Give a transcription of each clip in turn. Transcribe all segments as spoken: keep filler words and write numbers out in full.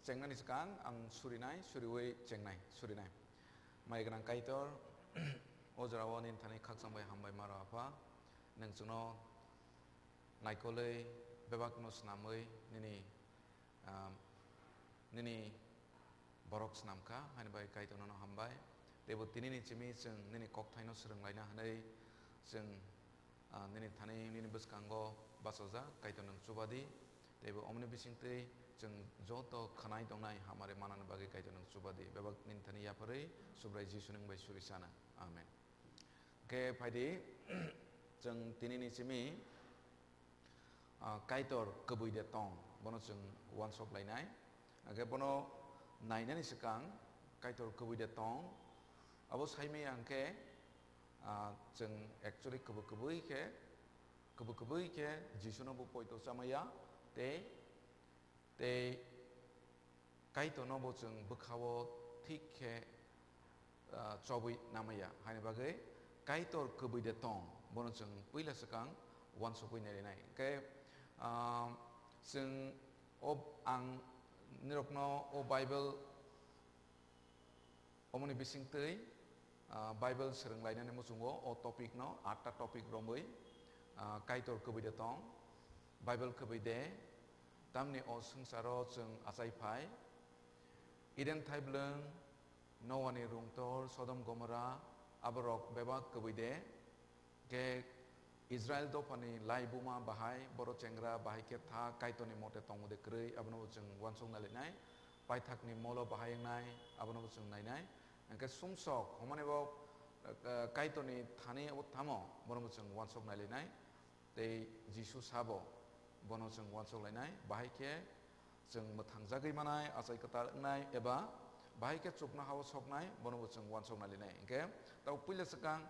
Chengnani swkang ang surinai, suriwi chengnai, surinai. Mai gwnang Kaitor, o jorao nini thani khakchang bai hambai maro Apha, nwng chwngno naikolwi bebakno snamwi nini, ah, nini borok snamkha, haini bai Kaitor nono hambai. Teibo tinini simi chwng nini kokthaino swrwnglaina hwnwi chwng, ah, nini thani nini bwskango bachajak, Kaitor nwng chubadi. Teibo omoni bisingtwi chwng joto khwnai tongnai hamari manani bagwi Kaitor nwng chubadi. Bebak nini thani yapharwi Subrai Jisu nwng bai suri sana. Amen. Khe phaidi, chwng tinini simi, ah, Kaitor kwbwi de tong, bono chwng uansuk lainai. Hwnkhe bono nainani swkang Kaitor kwbwi de tong, abo saimaya hwnkhe, ah, chwng actually kwbwi kwbwi khe, kwbwi kwbwi khe Jisuno bo poito chamaya, tei Tei Kaitorno bo chwng bwkhao thik khe, ah, chobwi namaya, haini bagwi Kaitor kwbwi de tong, bono chwng puila swkang uansukwi nailainai. Hwnkhe, ah, chwng o, ang nirokno o Bible Omoni bisingtwi, ah, Bible swrwng lainani muchungo o topic no, atta topic romwi, ah, Kaitor kwbwi de tong, Bible kwbwi de, tamni o swngcharo chwng achai phai, Eden thaiblwng, Noani rungtor, Sodom Gomora, aborok bebak kwbwi de, Khe Israel dophani laibuma bahai, borok chengra bahai khe tha Kaitorni mote tongmode kwrwi, abono bo chwng uansuk nailainai. Paithakni molo bahai wngnai, abono bo chwng nainai. Hwnkhe sumsok, hwnmani bo, eh, Kaitorni thani abo tamo, bono bo chwng uansuk nailainai. Tei Jisu sabo, bono chwng uansuk lainai. Bahai khe chwng mwthangjagwi manai, achai kwtal wngnai, eba bahai khe chuknohao soknai, bono bo chwng uansuk nailainai. Hwnkhe tabo puila swkang,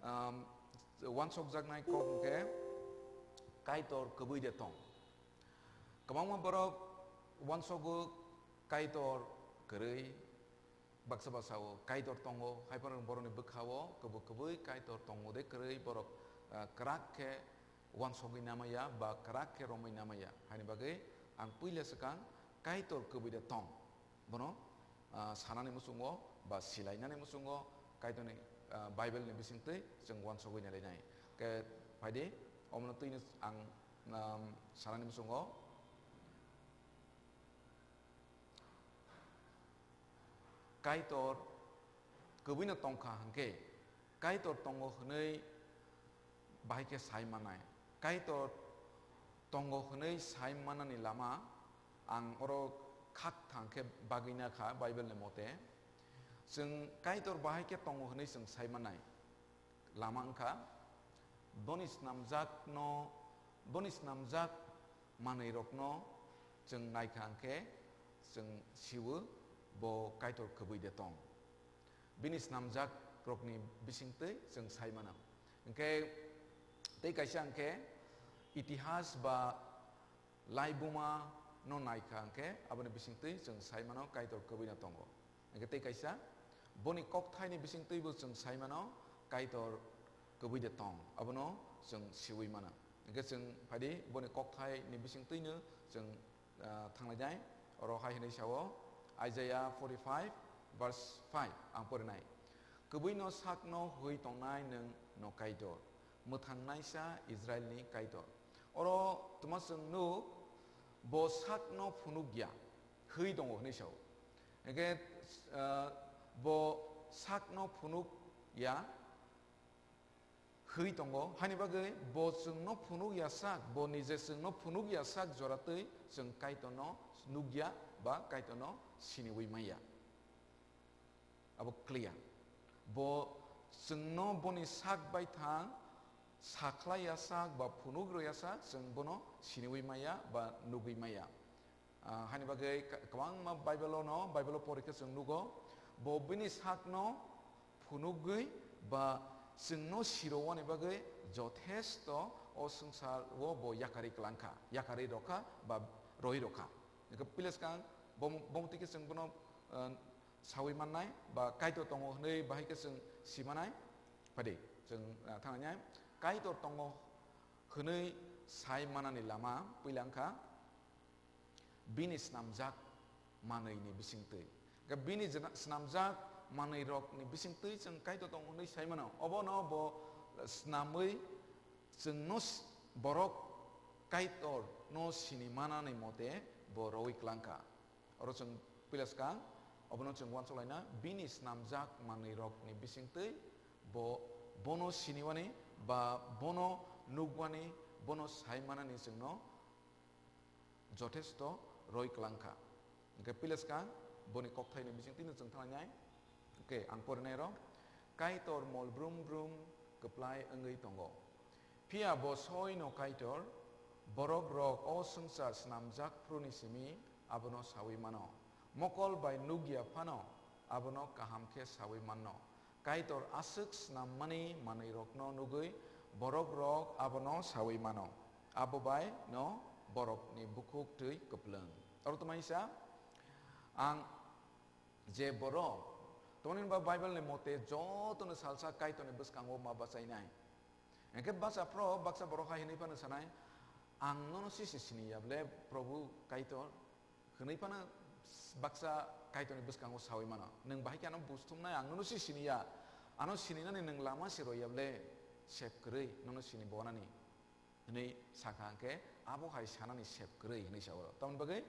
um, uansukjaknai kok hwnkhe Kaitor kwbwi de tong. Kwbangma borok uansugo Kaitor kwrwi, baksa baksa o Kaitor tongo, hai phano borokni bwkha-o kwbwi kwbwi Kaitor tongo de kwrwi borok, ah, kwrak khe uansugwi namaya ba kwrak khe romwi namaya. Haini bagwi ang puila swkang Kaitor kwbwi de tong, bono, ah, sanani muchungo ba silainani muchungo Kaitorni, ah, Bible ni bisingtwi chwng uansugwi nailainai. Khe phaidi, omono twino ang, um, sanani muchungo. Kaitor kwbwino tongkha hwnkhe, Kaitor tongo hwnwi bahai khe sai manai. Kaitor tongo hwnwi sai manani lama ang oro khakthang khe bagwi nakha Bible ni mote. Chwng Kaitor bahai khe tongo hwnwi chwng sai manai. Lama wngkha, boni snamjakno, boni snamjak manwirokno chwng naikha hwnkhe chwng siwo bo Kaitor kwbwi de tong. Bini snamjakrokni bisingtwi chwng sai mano. Hwnkhe tei kaisa hwnkhe itihas ba laibuma no naikha hwnkhe aboni bisingtwi chwng sai mano Kaitor kwbwino tongo. Hwnkhe tei kaisa, boni kokthaini bisingtwibo chwng sai mano Kaitor kwbwi de tong, abono chwng siwi mano. Hwnkhe chwng phaidi boni kokthaini bisingtwino chwng, ah, thanglainai. Oro hai hwnwi sao, Isaiah forty-five verse five ang porinai. Kwbwino sakno hwi tongnai nwng no Kaitor, mwthangnaisa Israilni Kaitor. Oro twma chwng nuk, bo sakno phunukya, hwi tongo hwnwi sao. Hwnkhe, ah, bo sakno phunukya, hwi tongo, haini bagwi bo chwngno phunukya sak, bo nije chwngno phunukya sak joratwi chwng Kaitorno nukya ba Kaitorno siniwi manya. Abo clear. Bo chwngno boni sak baithang sakhlaiya sak ba phunuk rwya sak, chwng bono siniwi manya ba nugwi manya. Ah, hani bagwi ka-, kwbangma Bible-o no, Bible-o porikhe chwng nugo, bo bini sakno phunugwi ba chwngno sirowani bagwi jothesto o swngchar-o bo yakarwi kwlangkha, yakarwi rokha ba roi rokha. Hwnkhe pila swkang bo, bo twi khe chwng bono, ah, sawi mannai ba Kaitor tongo hwnwi bahai khe chwng si manai. Phaidi chwng, ah, thangnainai. Kaitor tongo hwnwi sai manani lama puila wngkha bini snamjak, manwi ni bisingtwi. Hwnkhe bini jena-, snamjak manwi rok ni bisingtwi chwng Kaitor tongo hwnwi sai mano. Obono bo snamwi chwngno s-, borok Kaitor no sini manani mote bo rwi klangkha. Oro chwng pilaskang, obono chwng uansuk laina, bini snamjak manwi rok ni bisingtwi bo, bono siniwani ba bono nukmani, bono sai manani chwngno jothesto roi klangkha. Hwnkhe pilaskang, boni kokthaini bisingtwino chwng thanglainai. Hwnkhe ang porinai rok, Kaitor mol brum brum kwplai wngwi tongo. Phiya bo soino Kaitor, borok rok o swngchar snamjak phuruni simi abono sawi mano. Mokol bai nukya phano abono kaham khe sawi manno. Kaitor aswk snammani manwi rokno nugwi borok rok abono sawi mano. Abo bai no borok ni bukhuk twi kwplwng. Oro tongmani sa ang je borok, tongmani ba Bible ni mote joto no salsa Kaitor ni bwskango ma bachainai. Hwnkhe bacha phro baksa borok hai hwnwi phano sanai, "Ang nono sisi sini ya ble, Probhu Kaitor?" Hwnwi phano baksa Kaitorni bwskango sawi mano, "Nwng bahai khe ano buj thumnai, ang nono sisi sini ya, ano sininani nwng lama se rw ya ble, sep kwrwi nono sini bonani," hwnwi sakha hwnkhe, abo hai sanani sep kwrwi hwnwi sa oro. Tamoni bagwi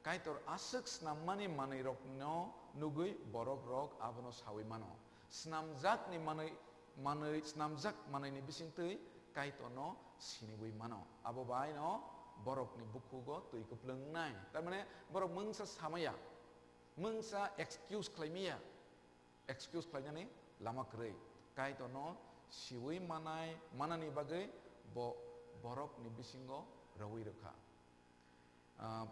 Kaitor aswk snammani manwirokno nugwi borok rok abono sawi mano. Snamjakni manwi, manwi, snamjak manwini bisingtwi Kaitorno siniwi mano. Abo bai no borokni bukhugo twi kwplwng wngnai. Tar mane borok mungsa samaya, mungsa excuse khlaimaya, excuse khlainani lama kwrwi. Kaitorno siwi manai, manani bagwi bo borokni bisingo rwui rwkha. Ah,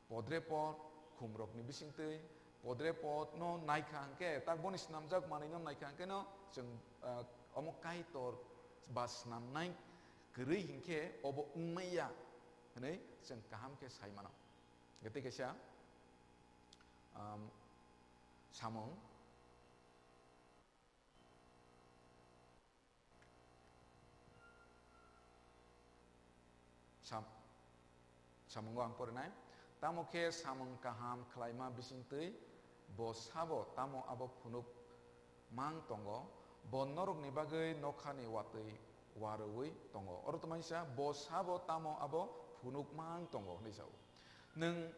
podrepot khumrokni bisingtwi, podrepotno naikha hwnkhe, tak boni snamjak manwino naikha hwnkhe no chwng, ah, omo Kaitor ba snamnai kwrwi hinkhe obo wngmaya hwnwi chwng kaham khe sai mano. Tei kaisa, um, samung. Sam-, samungo ang porinai. Tamo khe samung kaham khlaima bisingtwi bo sabo tamo abo phunuk mang tongo, bo norokni bagwi nokhani watwi warwi tongo. Oro tongmani sa, bo sabo tamo abo phunuk mang tongo hwnwi sao. Nwng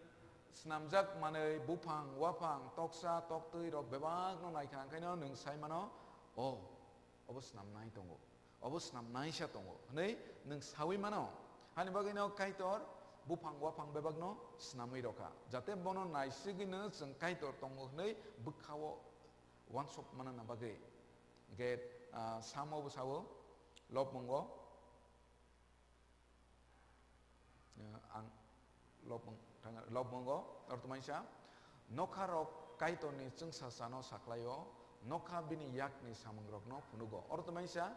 snamjak manwi buphang, waphang, toksa, toktwi rok bebakno naikha, hwnkhe no nwng sai mano, "O, obo snamnai tongo, obo snamnaisa tongo," hwnwi nwng sawi mano. Hani bagwino Kaitor buphang, waphang bebakno snamwi rokha, jate bono naisugwino chwng Kaitor tongo hwnwi bwkhao uansuk manna bagwi. Hwnkhe, ah, Samo bo sao, lobmungo, Eh, ang lobmung thang-, lobmungo, oro tongmani sa, nokha rok Kaitorni chwngsasano saklaio, nokha bini yakni samungrokno phunugo. Oro tongmani sa,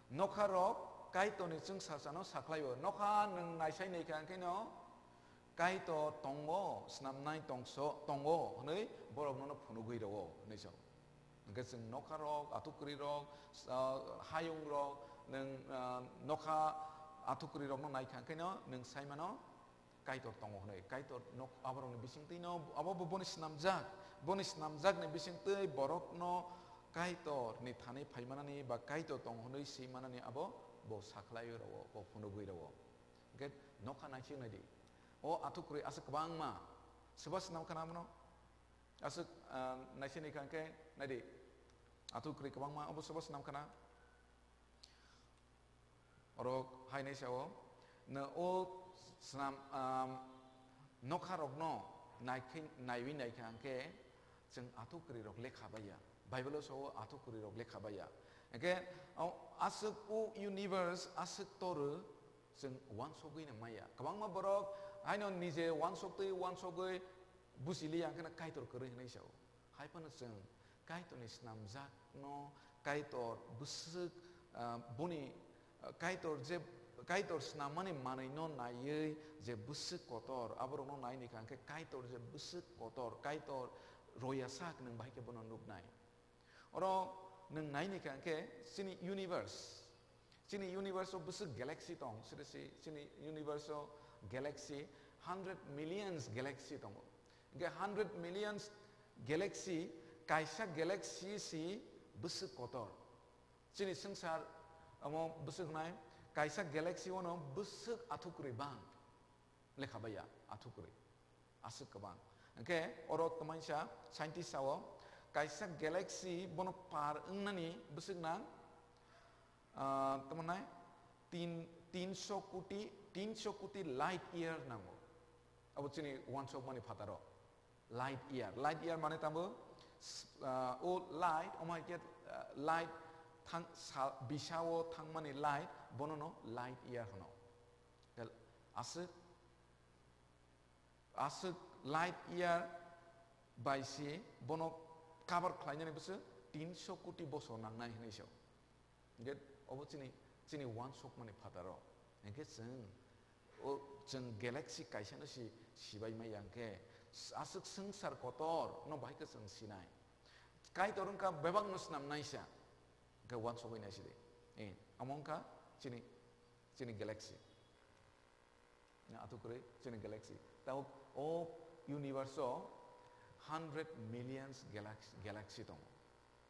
nokha rok Kaitorni chwngsasano saklaio, nokha nwng naisai naikha hwnkhe no Kaitor tongo, snamnai tongso, tongo hwnwi borok nono phunugwi rwo hwnwi sao. Hwnkhe chwng nokha rok, athukwrwi rok, ah, hayung rok, nwng, ah, nokha athukwrwi rokno naikha hwnkhe no nwng sai mano Kaitor tongo hwnwi. Kaitor nok aborokni bisingtwi no abo bo boni snamjak, boni snamjakni bisingtwi borokno Kaitorni thani phaimanani ba Kaitor tongo hwnwi swimanani abo bo sakhlaiwi rwo, bo phunugwi rwo. Hwnkhe nokha naisik naidi. O athukwrwi aswk kwbangma. Swba swnam khana abono? Aswk, ah, naisini kha hwnkhe naidi. Athukwrwi kwbangma obo swba swnam khana. Oro hai nai sao. No o swnam, ah, nokha rokno naikhe, naiwi naikha hwnkhe chwng athukwrwi rok lekha baiya. Bible o sao athukwrwi rok lekha baiya. Hwnkhe o aswk o universe aswk toru chwng uansugwi no maya. Kwbangma borok haino nije uansuktwi uansugwi buji liya hwnkhe no Kaitor kwrwi hwnwi sao. Hai phano chwng Kaitorni snamjakno Kaitor bwswk, ah, boni, ah, Kaitor je, Kaitor snammani manwino naiwi je bwswk kotor, aborokno naini kha hwnkhe Kaitor je bwswk kotor, Kaitor roya sak nwng bahai khe bono nuknai. Oro nwng naini kha hwnkhe chini universe, chini universe o bwswk galaxy tong, seriously, chini universe o galaxy hundred millions galaxy tongo. Hingke hundred millions galaxy, kaisa galaxy si bwswk kotor. Chini swngchar omo bwswk hnai, kaisa galaxy ono bwswk athuk kwrwi bang. Lekha baiya, athuk kwrwi. Aswk kwbang. Hingke oro kwmaisa scientist sao, kaisa galaxy bono par wngnani bwswk nang, ah, tamo nai, tin, tinsho koti, tinsho koti light year nango. Abo chini uansukmani phataro. Light year. Light year mane tamo, s-, ah, o light, omo hai khe, ah, light thang, sa-, bisao thangmani light, bonono light year hwno. Aswk, aswk light year bai si bono cover khlainani bwswk tinsho koti bosor nangnai hinwi se. Hingke obo chini, chini uansukmani phataro. Hingke chwng, o, chwng galaxy kaisano si, sibai maya hingke, aswk swngchar kotor no bahai khe chwng sinai. Kaitor wngkha bebakno snamnaisa, hingke uansugwi naisidi. Eh, omo wngkha chini, chini galaxy. Athuk kwrwi chini galaxy. Tabuk o universe o hundred millions galax-, galaxy tongo.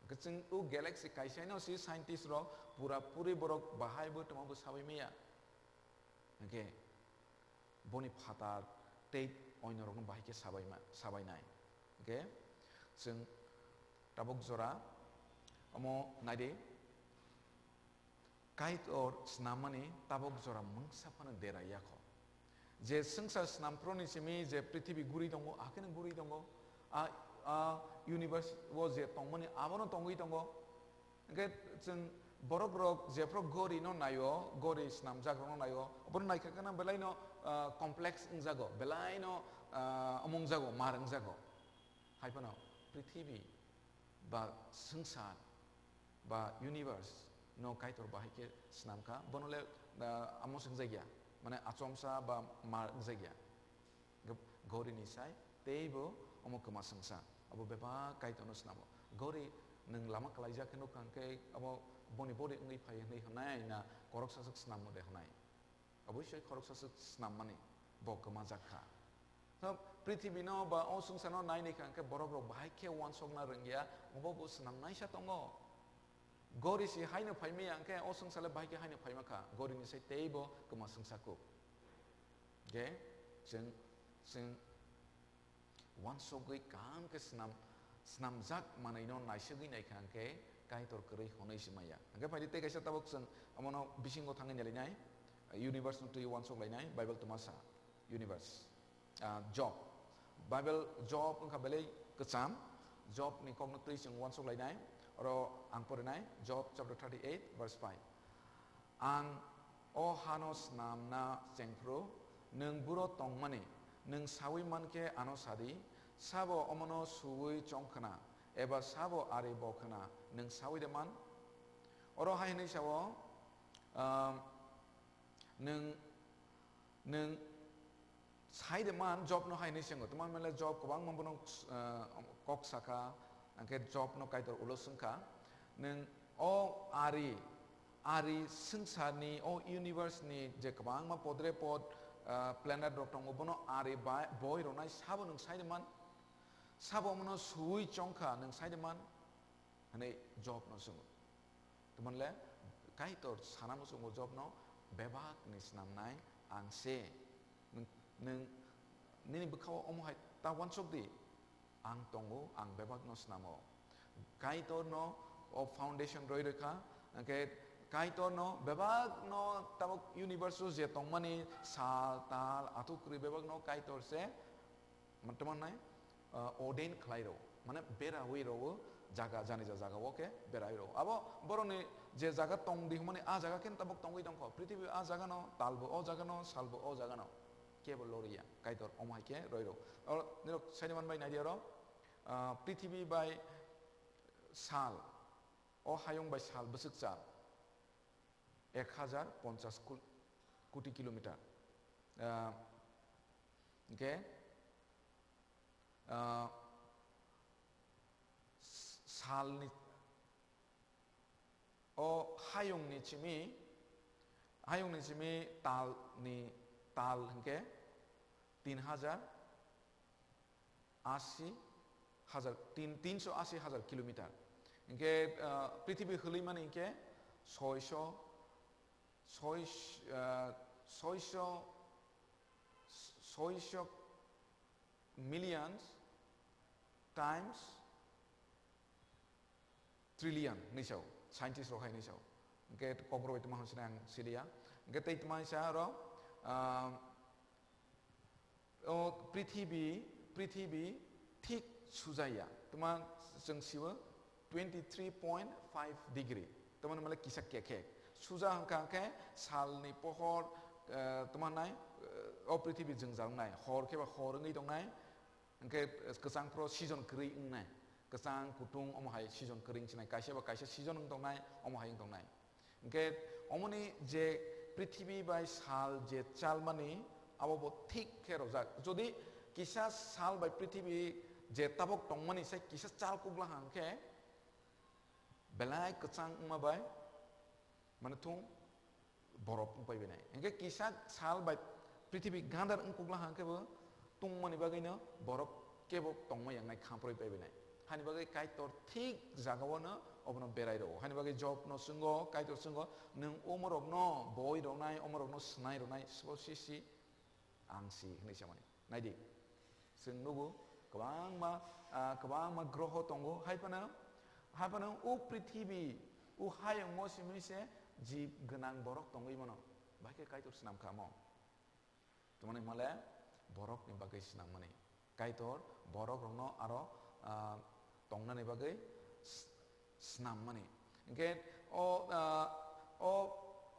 Hwnkhe chwng o galaxy kaisaino si scientist rok pura puri borok bahai bo tongma bo sabai maya. Hwnkhe boni phatar tei oino rokno bahai khe sabai ma-, sabai nai. Hwnkhe chwng tabuk jora omo naidi. Kaitor snammani tabok jora mungsa phano dera ya kho. Je swngchar snamphuruni simi je prithibi guri tongo, akheno guri tongo. A, a universe o je tongmani abono tongwi tongo. Hingke chwng borok rok jephru gori no naio, gori snamjak rokno naio, obono naikha kheno belaino, ah, complex wngjago, belaino, ah, omo wngjago, mar wngjago. Hai phano prithibi ba swngchar ba universe no Kaitor bahai khe snam kha, bono le, ah, amo swngjak ya, mane achomsa ba mar wngjak ya. Gori ni sai teibo omo kwma swngsa, abo bebak Kaitor no snamo. Gori nwng lama kwlaijak khe nukha hwnkhe abo boni body wngwi phai hwnwi hwnai na, koroksa swk snammo de hwnai. Oboisoi khoroksa swk snammani bo kwmajak kha. So, prithibino ba o swngcharno nainai kha hwnkhe borok rok bahai khe uansukna rwngya, obo bo snamnaisa tongo. Gori si haino phaimaya hwnkhe o swngchar le bahai khe haino phaima kha, gori ni sai teibo kwma swngsa kuk. Hwnkhe chwng, chwng Uansugwi kaham khe snam, snamjak manwino naisugwi naikha hwnkhe Kaitor kwrwi hwnwi se maya. Hwnkhe phaidi tei kaisa tabuk chwng omono bisingo thangwi nailainai, universe no twi uansuk lainai, Bible twma sa, universe. Ah, Job. Bible Job wngkha belai kwcham, Job ni kokno twi chwng uansuk lainai, oro ang porinai, Job chapter thirty-eight, verse five. Ang o hano snamna chengphru, nwng buro tongmani, nwng saui mankhe ano sadi, sabo omono suui chongkhna, eba sabo ari bokhna, nwng saui de man? Oro hai hwnwi sao, um, nwng, nwng Sai de man Job no hai hinwi swngo, tamo mele Job kwbangma bono, ah, kok sakha, hwnkhe Job no Kaitor ulo swngkha, "Nwng o ari, ari swngcharni, o universe ni je kwbangma podre pod, ah, planet rok tongo, bono ari bai boi rwnai sabo nwng sai de man? Sabo omono suui chongkha nwng sai de man?" Hwnwi Job no swngo. Tamo le Kaitor sana muchungo Job no, "Bebak ni snamnai ang se. Nwng, nwng nini bwkhao omo hai ta uansuk di, ang tongo, ang bebak no snamo." Kaitor no o foundation roi roi kha, hwnkhe Kaitor no bebak no tabuk universe o je tongmani sal, tal, athuk kwrwi bebak no Kaitor se, tamo nai, ah, ordain khlai rw, mane beraui rw, jaga, jani ja jaga o khe beraui rw. Abo borokni je jaga tong di hwnmani, a jaga khe tabuk tongwi tongkho. Prithibi a jaga no, tal bo o jaga no, sal bo o jaga no. Kebo loriya, Kaitor omo hai khe roi rw. Oro nirok saini man bai nai di oro, ah, prithibi bai sal, o hayung bai sal bwswk chal. Ek hajar ponchas kul-, koti kilometer. Ah, hwnkhe, ah, s-, salni, o hayungni simi, hayungni simi talni, tal hwnkhe tin hajar Asi hajar, tin, tinsho asi hajar kilometer. Hingke, ah, prithibi hwlwi mani hingke soisho, soish-, ah, soisho, soisho millions times trillion hinwi sao, scientist rok hai hinwi sao. Hingke kokborok bai tongma hwnwi ang siliya. Hingke tei tongma sa oro, ah, O prithibi, prithibi thik sujaya. Tuma chwng sibo twenty three point five degree. Tuma male kisa kekhek. Suja hwnkha khe salni pohor, eh, tuma nai, eh, o prithibi jwngjal wngnai. Hor khe ba hor wngwi tongnai. Hwnkhe kwchang phro season kwrwi wngnai. Kwchang, kutung, omo hai season kwrwi wngsinai. Kaisa ba kaisa season wng tongnai, omo hai wng tongnai. Hingke omoni je prithibi bai sal je chalmani, abo bo thik khe rojak. Jodi kisa sal bai prithibi je tabok tongmani sai kisa chal kukla hang khe belai kwchang wngma bai mane thung borok wng pai binai. Hingke kisa sal bai prithibi gandar wng kukla hang khe bo tungmani bagwino borok kebo tongma yangnai khamproi pai binai. Hani bagwi Kaitor thik jagao no obono berai rwo. Hani bagwi Job no swngo, Kaitor swngo, "Nwng omorokno boi rwnai, omorokno swnai rwnai, sbo si si ang si," hinwi samani. Naidi, chwng nugo kwbangma, ah, kwbangma groho tongo. Hai phano, hai phano o prithibi, o hayungo simi se jib gwnang borok tongwi mano. Bahai khe Kaitor swnam kha mo. Tamani hwnmale borokni bagwi swnam mani. Kaitor borok rokno aro, ah, tongnani bagwi s-, swnam mani. Hingke o, ah, o,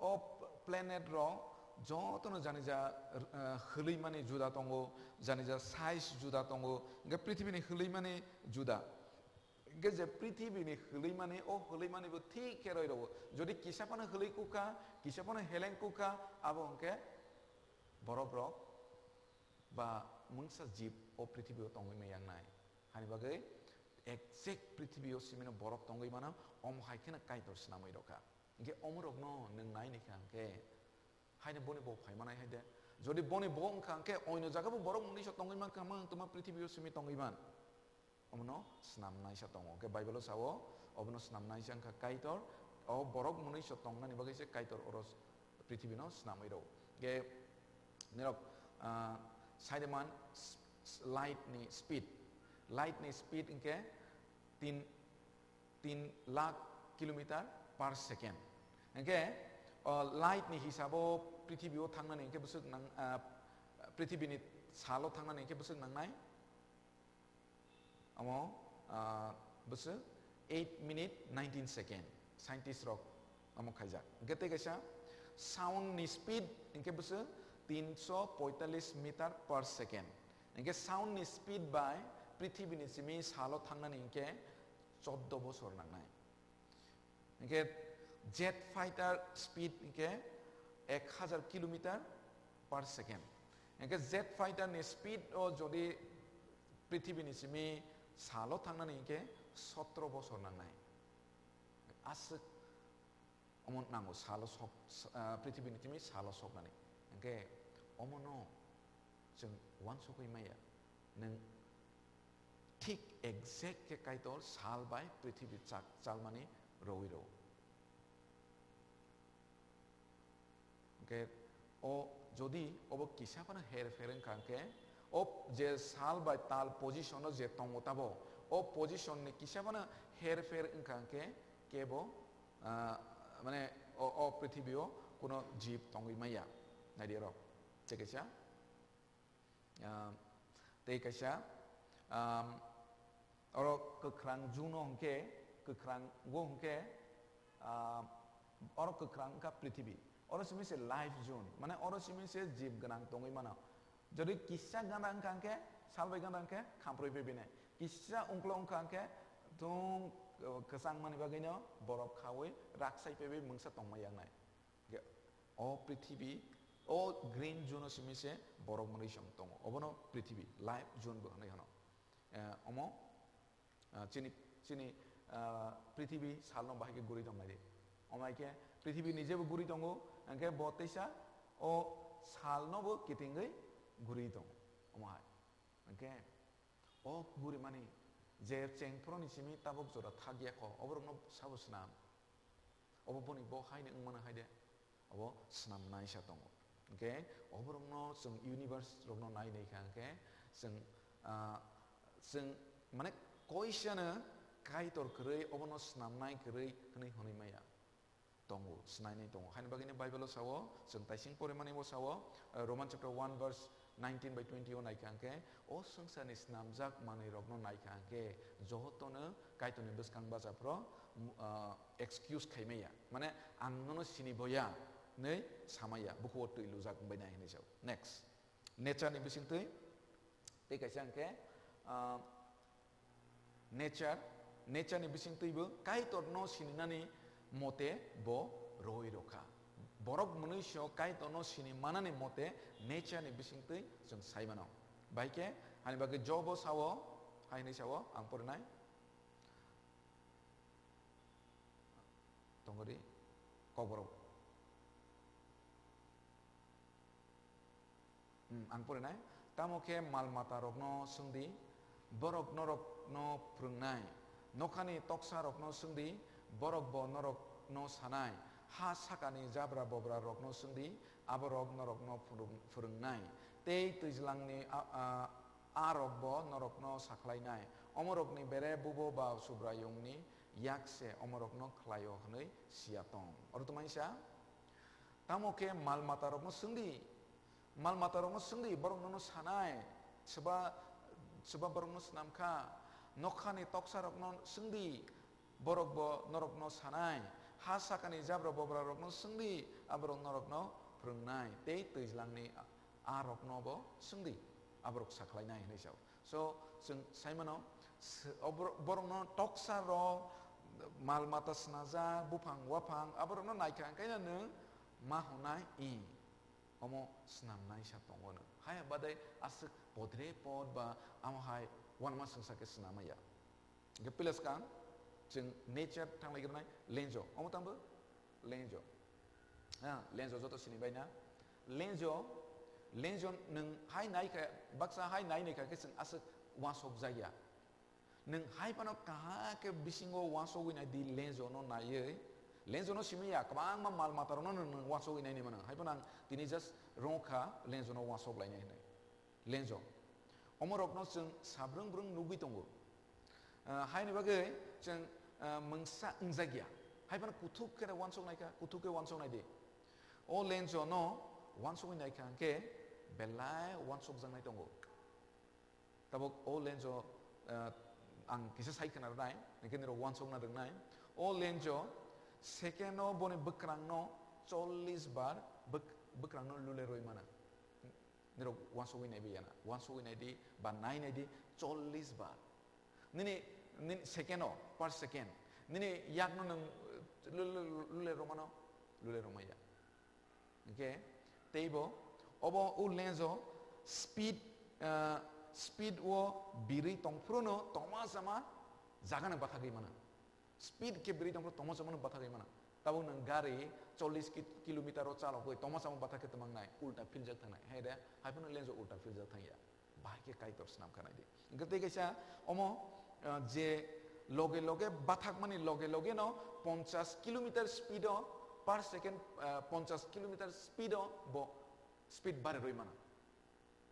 o planet rok jotono janija, ah, hwlwi mani juda tongo, janija size juda tongo, hingke prithibini hwlwi mani juda. Hingke je prithibini hwlwi mani, o hwlwi mani bo thik khe roi rwo. Jodi kisa phano hwlwi kukha, kisa phano heleng kukha, abo hwnkhe borok rok ba mungsa jib o prithibi o tongwi maya wngnai. Hani bagwi exact prithibi o simino borok tongwi mano, omo hai kheno Kaitor swnamwi rokha. Hingke omorokno nwng nai ni kha hingke, haino boni bo phai manai hai de. Jodi boni bo wngkha hingke oino jaga bo borok mwnwi so tongwi mankha, mwng tongma prithibi o simi tongwi man. Omono swnam naisa tongo. Hingke Bible o sao, obono swnam naisa wngkha Kaitor, o borok mwnwi so tongnani bagwi se Kaitor oro prithibi no swnamwi rwo. Hingke nirok, ah, saideman s-, s-, light ni speed, light ni speed hingke tin, tin lakh kilometer per second. Hingke, o light ni hisabo prithibi o thangnani hingke bwswk nang, ah, prithibi ni salo thangnani hingke bwswk nangnai? Omo, ah, bwswk eight minute nineteen second, scientist rok omo khaijak. Hingke tei kaisa sound ni speed hingke bwswk tinsho poitallis meter per second. Hingke sound ni speed bai prithibi ni simi salo thangnani hingke choddo bosor nangnai. Hingke jet fighter speed hingke ek hajar kilometer per second. Hingke jet fighter ni speed o jodi prithibi ni simi salo thangnani hingke sotro bosor nangnai. Aswk omo nango salo sok, ah, prithibi ni simi salo soknani. Hingke omono chwng uansukwi maya. Nwng thik exact khe Kaitor sal bai prithibi chak chalmani rwi rwo. Hingke o jodi obo kisa phano her pher wngkha hingke, o je sal bai tal position o je tongo tabo, o position ni kisa phano her pher wngkha hingke kebo, ah, mane o, o prithibi o kuno jib tongwi maya. Naidi oro, tei kaisa, ah, tei kaisa, ah, oro kwkhrang juno hingke, kwkhrang go hingke, ah, oro kwkhrang wngkha prithibi. Oro simi se life zone, mane oro simi se jib gwnang tongwi mano. Jodi kisa gana wngkha hingke, sal bai gana hingke, khamproi pebinai. Kisa ungklo wngkha hingke, thung, eh, kwchang mani bagwino borok khaui, raksai pebi mungsa tongma yaknai. Ge-, o prithibi, o green zone o simi se borok mwnwi song tongo. Obono prithibi, life zone bo hwnwi hwno. Eh, omo, ah, chini, chini, ah, prithibi salno bahai khe guri tong nai di. Omo hai khe prithibi ni jebo guri tongo, hwnkhe bo teisa o salno bo kitingwi guri tongo. Omo hai. Hwnkhe O gurimani je chengphuroni simi tabuk jora thakya kho, oborokno sabo swnam. Obo boni bo haino wngmano hai de, obo swnamnaisa tongo. Hwnkhe oborokno chwng universe rokno nai nai kha hwnkhe chwng, ah, chwng mane koisano Kaitor kwrwi, obono swnamnai kwrwi hwnwi hwnwi maya. Tongo, swnainwi tongo. Haini bagwino Bible-o sao, chwng taising porimani bo sao, eh, Roman chapter one verse nineteen by twenty o naikha hwnkhe, o swngcharni snamjak manwirokno naikha hwnkhe, jotono Kaitorni bwskang bachaphro, mm, ah, excuse khaimaya. Mane, "Ang nono sini boya," hinwi samaya, bukhugo twi lujak wngbainai hinwi sao. Next. Nature-ni bisingtwi, tei kaisa hwnkhe, ah, Nature, nature ni bisingtwibo Kaitorno sininani mote bo roi rokha. Borok mwnwi sio Kaitorno sini manani mote nature ni bisingtwi chwng sai mano. Bai khe, hani bagwi Jobo sao, hai hwnwi sao, ang porinai. Tongori, Kokborok. Hmm, ang porinai. Tamo khe mal matarokno swngdi, borok norokno phwrwngnai. Nokhani toksarokno swngdi, borok bo norokno sanai. Ha sakani jabra bobrarokno swngdi, aborok norokno phwrwng-, phwrwngnai. Tei twijlangni a, a, arokbo norokno sakhlainai. Omorokni bere bubo ba Subraiyungni yak se omorokno khlaio hwnwi siya tong. Oro tongmani sa? Tamo khe mal matarokno swngdi, mal matarokno swngdi, borok nono sanai, swba, swba borokno swnam kha, nokhani toksarokno swngdi, borok bo norokno sanai, ha sakani jabra bobrarokno swngdi, aborok norokno phwrwngnai, tei twijlangni a rokno bo swngdi, aborok sakhlainai hwnwi sao. So, chwng sai mano, s-, obor-, borokno toksa rok, mal mata snajak, buphang waphang, aborokno naikha hwnkhe nwng ma hwnai, i, omo snamnaisa tongo nwng. Haya badai aswk podre pod ba amo hai uanama swngsa khe snamaya. Hwnkhe pila swkang chwng nature thanglai rwnai lenjo. Omo tangbo lenjo. Ha, lenjo joto sini bai na. Lenjo, lenjo nwng hai nai kha, baksa hai nai nai kha khe chwng aswk uansuk jak ya. Nwng hai phano kaham khe bisingo uansugwi nai di lenjo no naiwi. Lenjo no simi ya, kwbangma mal mata rok no nwng, nwng uansugwi nai nai mano. Hai phano ang tini just rwng kha lenjo no uansuk lainai hwnwi. Lenjo. Omorokno chwng sabrwng brwng nugwi tongo. Ah, haini bagwi chwng, ah, mungsa wngjak ya. Hai phano kuthuk khe uansuk naikha, kuthuk khe uansuk nai di. O lenjo no uansugwi naikha hwnkhe belai uansukjaknai tongo. Tabuk o lenjo, ah, ang kisa sai khna rwnai, hwnkhe nirok uansukna rwngnai. O lenjo second o boni bwkrang no chollish bar bwk-, bwkrang no lule rwi mano. Nirok uansugwi nai bai ya na, uansugwi nai di, ba nai nai di, chollish bar. Nini, nini second o, per second. Nini yak no nwng, eh, lu-, lu-, lu-, lule romano, lule romaya. Hwnkhe, teibo, obo o lenjo speed, eh, speed o birwi tongphuru no tongma sama jaga no bathagwi mano. Speed khe birwi tongphuru tongma sama no bathagwi mano. Tabuk nwng gari chollish ki-, kilometer o chalogwi tongma sama bathak khe twmang nai, ulta philjak thangnai. Hai de, hai phano lenjo ulta philjak thangya. Bahai khe Kaitor swnam kha nai di. Hwnkhe tei kaisa omo, ah, je loge loge bathakmani loge loge no ponchash kilometer speed o per second, ah, ponchash kilometer speed o bo speed bare rwi mano.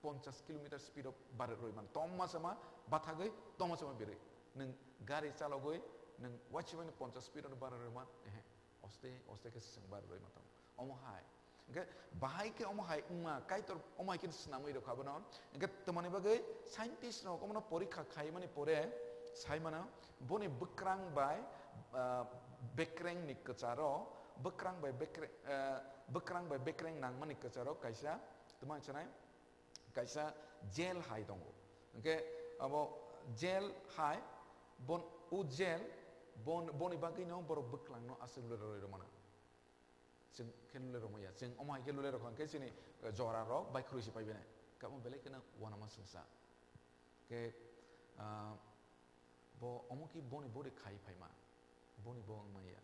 Ponchash kilometer speed o bare rwi mano. Tongma sama bathagwi, tongma sama birwi. Nwng gari chalogwi, nwng uansukmani ponchash speed o bare rwi man, ehe. Oste, oste khe se chwng bare rwi man tong. Omo hai. Hwnkhe bahai khe omo hai wngma, Kaitor omo hai khe swnamwi rwkha bono. Hwnkhe twmani bagwi scientist rok omono porikha khaimani pore sai mano, boni bwkrang bai, ah, bekreng ni kwcharo, bwkrang bai bekre-, ah, bwkrang bai bekreng nangmani kwcharo kaisa twmani sanai, kaisa gel hai tongo. Hwnkhe abo gel hai, bon, o gel, bon, boni bagwino borok bwkrangno aswk lule rwi rwmano. Chwng khe lule rwmaya, chwng omo hai khe lule rwkha hwnkhe chini, eh, jora rok bai khurui se paibai nai. Kamo belai kheno uanama swngsa. Khe, ah, bo omo khe boni body khai phaima, boni bo wngmaya.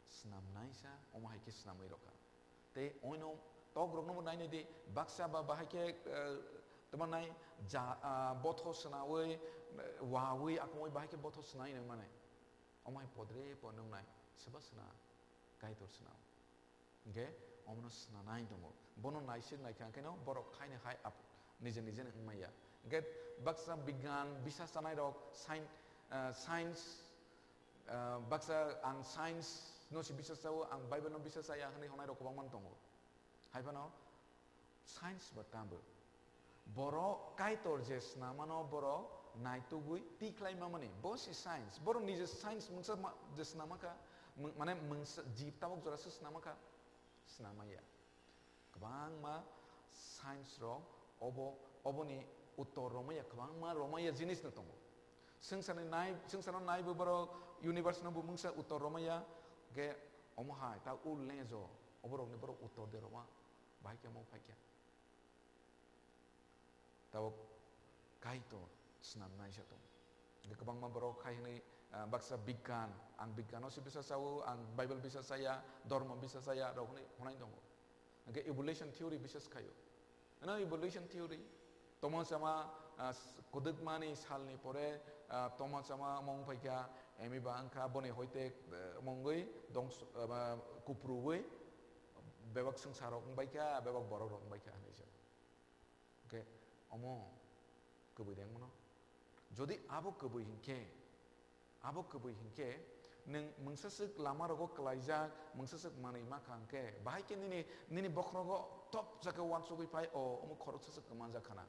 Swnamnaisa, omo hai khe swnamwi rwkha. Tei oino tok rokno bo nainai di, baksa ba bahai khe, eh, Tamo nai ja, ah, botho swnawi, wawi, akongwi bahai khe botho swnai nang mane. Omo hai podre po nung nai, soba sna, Kaitor sna. Hingke omono swnanai tongo. Bono naisik naikha hingke no borok haino hai ap-, nije nije no wngmaya. Hingke baksa bigyan bisa chanai rok science, ah, science, ah, baksa ang science no si bisa chao, ang Bible no bisa chaya hinui honai rok kwbangma tongo. Hai phano science ba tambo. Borok Kaitor je snamano borok naitugwi tikhlai mamani. Bo si science. Borok nije science mungsa ma-, je snama kha, mung-, mane mungsa jib tabok jora se snama kha. Snamaya. Kwbangma science rok obo, oboni uttor romaya, kwbangma romaya jinis no tongo. Swngcharni nai, swngcharno naibo borok universe no bo mungsa uttor romaya, ge omo hai ta ul lejo, oborokni borok uttor de roma, bahai khe omo phai khe. Tabok Kaitor swnam naisa tong. Hingke kwbangma borok hai hwnwi, ah, baksa bigyan, ang bigyano se bisa chao, ang Bible bisa chaya, dhormo bisa chaya, rok hwnwi honai tongo. Hingke evolution theory bisa khaio. Ano evolution theory, tongma chama, ah, s-, kwdwkmani salni pore, ah, tongma chama mong phaikha, emi ba wngkha, boni hoite, eh, mongwi dongso, eh, ba, kupruwi, bebak swngcharok wngbaikha, bebak borokrok wngbaikha hinwi se. Hingke omo kwbwi de wngmano. Jodi abo kwbwi hinkhe, abo kwbwi hinkhe, nwng mungsaswk lama rogo kwlaijak, mungsaswk manwi makha hinkhe, bahai khe nini, nini bokhorogo top jagao uansugwi phai, o, omo khoroksaswk kwmanjak khana.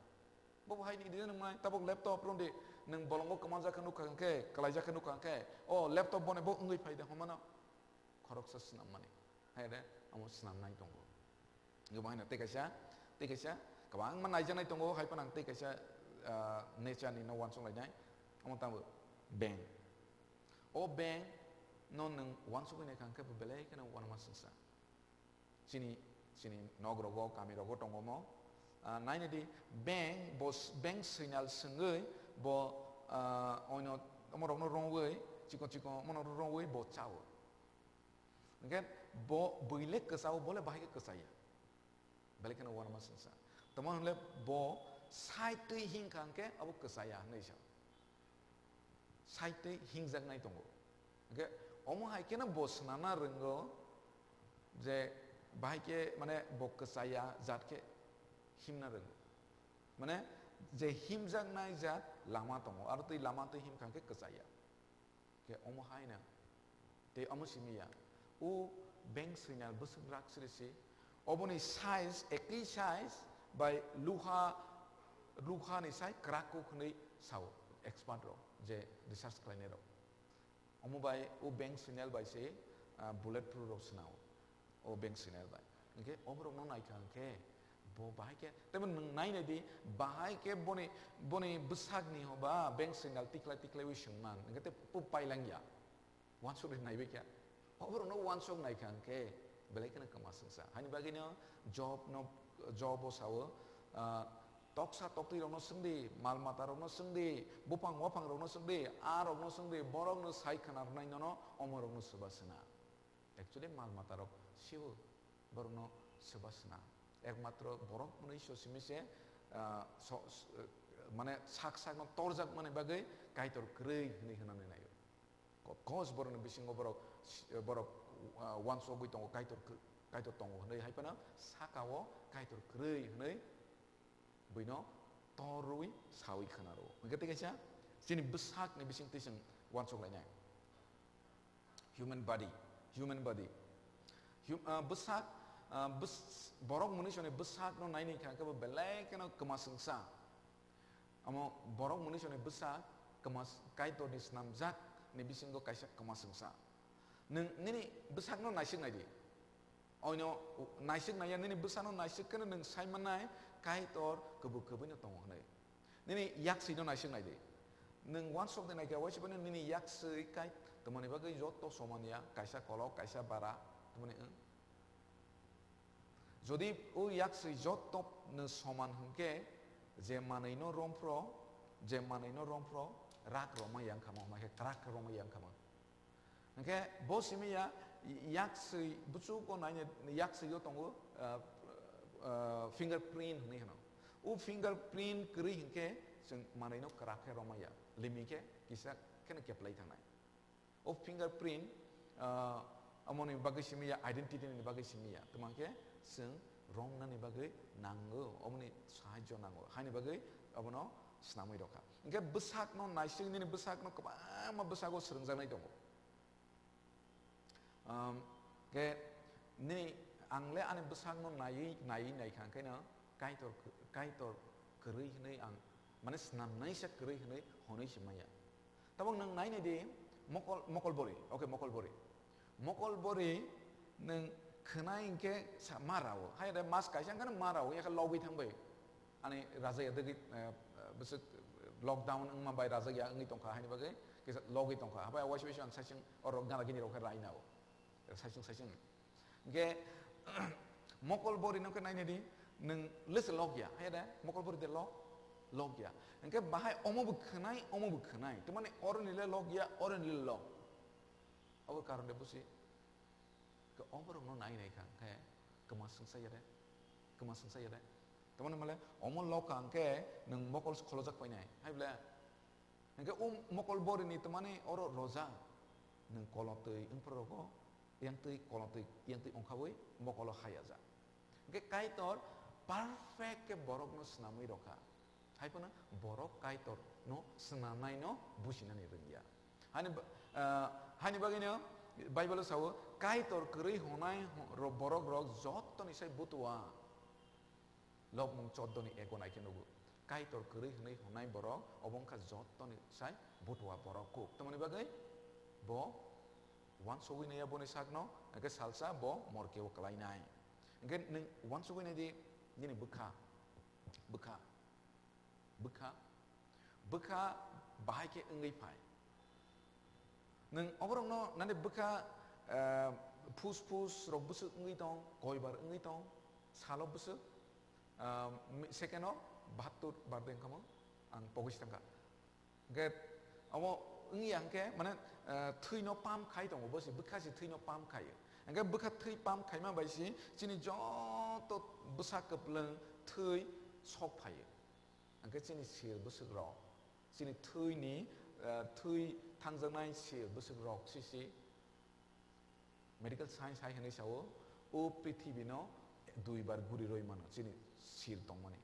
Bo bahai ni di nwngnai, tabok laptop romdi, nwng bolongo kwmanjak khe nukha hinkhe, kwlaijak khe nukha hinkhe, o, laptop boni bo wngwi phai de, hwnmano. Khoroksa swnam mani. Hai de, omo swnam nai tongo. Omo hai no tei kaisa, tei kaisa, kwbangma naijaknai tongo, hai phano ang tei kaisa, ah, nature ni no uansuk lainai. Omo tamo beng. O beng no nwng uansugwi naikha hwnkhe bo belai kheno uanama swngsa. Chini, chini nok rogo, kami rogo tongo mo. Ah, nainai di, beng, bo s-, beng signal swngwi, bo, ah, oino, omo rokno rongwi, chikon chikon, omo rokno rongwi, bo chao. Hingke bo bwile kwchao, bole bahai khe kwchaya. Belai kheno uanama swngsa. Tamo hwnle bo sai twi hingkha hwnkhe abo kwchaya hwnwi sa. Sai twi hingjaknai tongo. Hingke omo hai kheno bo swnamna rwngo je bahai khe mane bo kwchaya jat khe himna rwngo. Mane je himjaknai jat lama tongo, aro twi lama twi himkha hwnkhe kwchaya. Khe omo hai na. Tei omo simi ya. O beng signal bwswk rak siri si. Oboni size, ekwi size bai luha, luha ni sai kwrak kuk hwnwi sao expert rok, je research khlainai rok. Omo bai o beng signal bai se, ah, bullet proof rok swnao. O beng signal bai. Hingke oborokno naikha hingke bo bahai khe, tebo nwng nainai di, bahai khe boni, boni bwsakni hoba beng signal tikhlai tikhlaiwi swngman, hingke tei bo pailangya. Uansuk ri naibai kha. Oborokno uansuk naikha hingke belai kheno kwma swngsa. Haini bagwino Job no, Job o sao, ah, toksa toktwi rokno swngdi, mal mata rokno swngdi, buphang waphang rokno swngdi, a rokno swngdi, borokno sai khna rwnai nono omorokno swba swna. Actually, mal mata rok sio, borokno swba sna. Ekmatro borok mwnwi so simi se, ah, so, s-, eh, mane sak sakno torjak mani bagwi Kaitor kwrwi hwnwi hwnani naio. Ko-, kos borokni bisingo borok, s-, eh, borok, ah, uansugwi tongo Kaitor kwr-, Kaitor tongo hwnwi hai phano sakao Kaitor kwrwi hwnwi buino torwi sawi khna rwo. Hwnkhe tei kaisa chini bwsakni bisingtwi chwng uansuk lainai. Human body, human body. Hum-, ah, bwsak, ah, bws-, borok mwnwisoni bwsakno naini kha khe bo belai kheno kwmaswngsa. Omo borok mwnwisoni bwsak kwmas-, Kaitorni snamjakni bisingo kaisa kwmaswngsa. Nwng nini bwsakno naisik nai di. Oino naisik naiya, nini bwsano naisik kheno nwng sai mannai Kaitor kwbwi kwbwino tongo hwnwi. Nini yakswino naisik nai di. Nwng uansuk de naikha, uaisukmani nini yakswi kai tongmani bagwi joto soman ya, kaisa kolok, kaisa bara, tongmani wng. Jodi o yakswi joto no soman hwnkhe, je manwino romphro, je manwino romphro, rak romai yang kha mo, hwnba khe kwrak romai yang kha mo. Hwnkhe bo simi ya, yakswi buchuk o naina, yakswi o tongo, ah, ah, fingerprint hwnwi hwno. O fingerprint kwrwi hinkhe chwng manwino kwrak khe romaya, limit khe kisa kheno keplai thangnai. O fingerprint, ah, amoni bagwi simi ya, identity ni bagwi simi ya. Tamo khe chwng romnani bagwi nango, omoni sahajyo nango. Haini bagwi obono snamwi rokha. Hinkhe bwsakno naising, nini bwsakno kwbangma bwsago swrwngjaknai tongo. Um, khe nini ang le ani bwsakno naiwi, naiwi naikha, hwnkhe no Kaitor, Kaitor kwrwi hwnwi ang, mane, snamnaisa kwrwi hwnwi hwnwi se maya. Tabuk nwng nainai di, mokol, mokol bori, okay, mokol bori. Mokol bori nwng khwnai hinkhe sa-, ma rao. Hai de mas kaisa hwnkhe ma rao, yakhe logwi thangbai. Ani rajaya degi, eh, bwswk lockdown wngma bai rajaya wngwi tongkha, haini bagwi kisa logwi tongkha. Habai waisa waisa ang saichung oro gana gini rok khe raina o. Saichung saichung. Hinkhe mokol bori no khe nainai di, nwng lese log ya, hai de, mokol bori de log, log ya. Hinkhe bahai omo bo khwnai, omo bo khwnai. Tamani oroni le log ya, oroni le log. Obo karon de busi. Khe oborokno nai nai kha, khe kwma swngsa ya de, kwma swngsa ya de. Tamani male omo log kha hwnkhe nwng mokol kholojak painai, hai ble? Hwnkhe o mokol borini tamani oro roja, nwng kolotwi wngphuru rogo, yang twi kolotwi, yang twi ongkhawi mokolo hayajak. Hwnkhe Kaitor perfect khe borokno swnamwi rokha. Hai phano borok Kaitorno swnamnaino businani rwngya. Hani ba-, ah, hani bagwino Bible-o sao, Kaitor kwrwi hwnai ro-, borok rok jottoni sai butua. Lobmung chordo ni ego nai khe nugo. Kaitor kwrwi hwnwi hwnai borok obo wngkha jottoni sai butua borok kuk. Tamoni bagwi bo uansugwi naiya boni sakno, hwnkhe salsa bo morkeo kwlainai. Hwnkhe nwng uansugwi nai di, nini bwkha, bwkha, bwkha, bwkha bahai khe wngwi phai. Nwng oborokno nani bwkha, eh, phus phus rok bwswk wngwi tong, koibar wngwi tong, salo bwswk, ah, mi-, second o bahattor bar de wngkha mo, ang pogwi se thangkha. Hwnkhe omo wngya hwnkhe, mane, eh, thwino pump khai tongo, bo se bwkha se thwino pump khaio. Hwnkhe bwkha thwi pump khaima bai se chini joto bwsa kwplwng thwi sok phaio. Hwnkhe chini sil bwswk rok, chini thwini, eh, thwi thangjaknai sil bwswk rok sisi medical science hai hwnwi sao, o prithibino duibar guri rwi mano chini sil tongmani.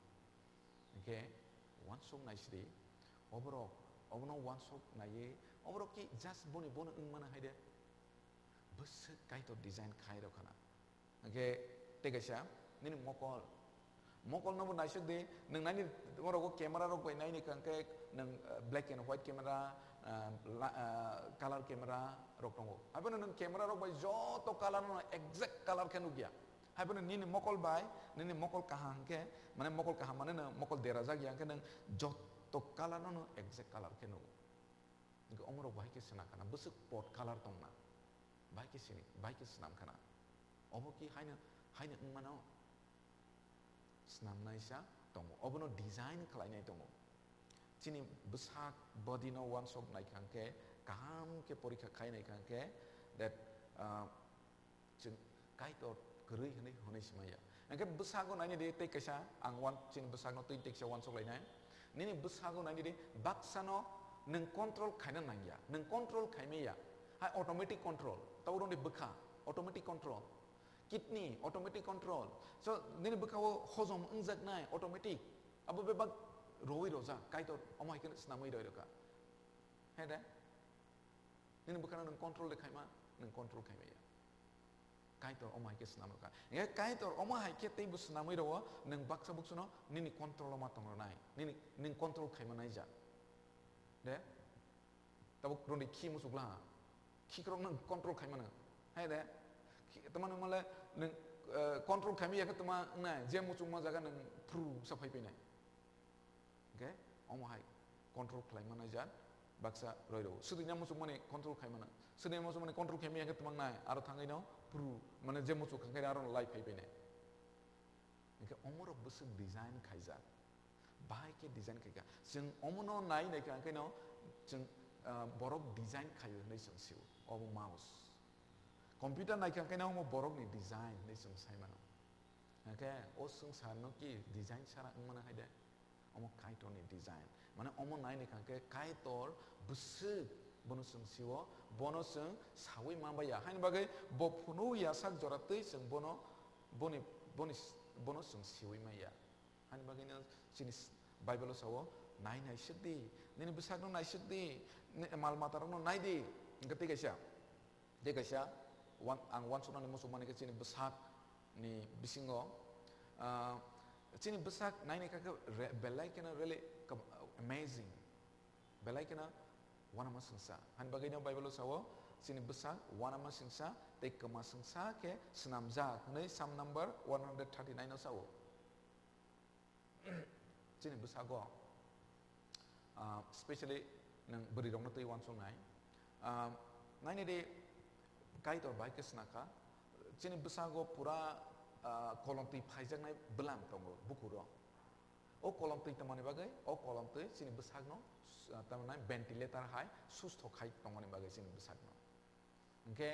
Hwnkhe uansuk naisidi, oborok, obono uansuk naiwi, oborok ki just boni bono wng mano hai de, bwswk Kaitor design khai rw khana. Hwnkhe tei kaisa nini mokol, mokol no bo naisuk di, nwng naini oro camera rok bai naini kha hwnkhe nwng, eh, black and white camera, eh, la-, eh, color camera rok tongo. Haibano nwng camera rok bai joto color no exact color khe nukya. Haibano nini mokol bai, nini mokol kaham hwnkhe, mane mokol kaham mane nwng mokol derajak ya hwnkhe nwng joto color no nwng exact color khe nugo. Hwnkhe omorok bahai khe swnam khana, bwswk pot color tongna, bahai khe sini, bahai khe swnam khana. Omo ki haino, haino wng mano? Swnamnaisa tongo, obono design khlainai tongo. Chini bwsak body no uansuk nai kha hwnkhe, kaham khe porikha khai nai kha hwnkhe, that, ah, chwng Kaitor kwrwi hwnwi hwnwi se maya. Hwnkhe bwsago nainai di tei kaisa ang uan-, chini bwsakno tei tei kaisa uansuk lainai. Nini bwsago nainai di, baksano nwng control khaina nangya, nwng control khaimaya. Hai automatic control, tei roni bwkha automatic control, kidney automatic control. So nini bwkhao hojom wngjaknai automatic, abo bebak rwi rojak, Kaitor omo hai khe swnamwi roi rwkha. He de? Nini bwkhano nwng control de khaima, nwng control khaimaya. Kaitor omo hai khe swnam rwkha. Hwnkhe Kaitor omo hai khe teibo swnamwi rwo, nwng baksa buksuno nini control-o ma tong rwnai. Nini, nwng control khaima naijak. De? Tabuk rwni khi muchuk la. Khikrok nwng control khaimano. Hai de? Khi, tama nwng male nwng, eh, control khaimaya khe tama wngnai. Je muchukma jaga nwng phru sa phai painai. Hwnkhe omo hai control khlaima naijak baksa roi rwo. Swdwina muchukmani control khaimano. Swdwina muchukmani control khaimaya khe tama wngnai. Aro thangwi no phru, mane je muchuk kha hwnkhe aro no lai phai painai. Hwnkhe omorok bwswk design khaijak. Bahai khe design khaikha. Chwng omono nai naikha, hwnkhe no chwng, ah, borok design khaio hwnwi chwng sio. Obo mouse. Computer naikha, hwnkhe no omo borokni design hwnwi chwng sai mano. Hwnkhe o swngcharno ki design sara wngmano hai de? Omo Kaitorni design. Mane omo naini kha khe Kaitor bwswk bono chwng sio, bono chwng saui ma baiya. Haini bagwi bo phunuk ya sak jora twi chwng bono, boni, boni, bono chwng siui maya. Haini bagwino chini s-, Bible-o sao, "Nai naisik di, nini bwsakno naisik di, ni mal matarokno nai di." Hwnkhe tei kaisa, tei kaisa, wan-, ang uansuknani muchungmani khe chini bwsakni bisingo, ah, chini bwsak naini kha khe re-, belai kheno really kab-, amazing, belai kheno uanama swngsa. Hani bagwino Bible-o sao, chini bwsak uanama swngsa tei kwma swngsa khe swnamjak hwnwi Psalm number one hundred thirty-nine-o sao. Chini bwsago, ah, specially nwng bwrwirokno twi uansuknai, ah, nainidi Kaitor bai khe swnakha, chini bwsago pura, ah, kolomtwi phaijaknai bwlam tongo bukuro. O kolomtwi tongmani bagwi, o kolomtwi chini bwsakno, ah, tamni ventilator hai susto khai tongmani bagwi chini bwsakno. Hwnkhe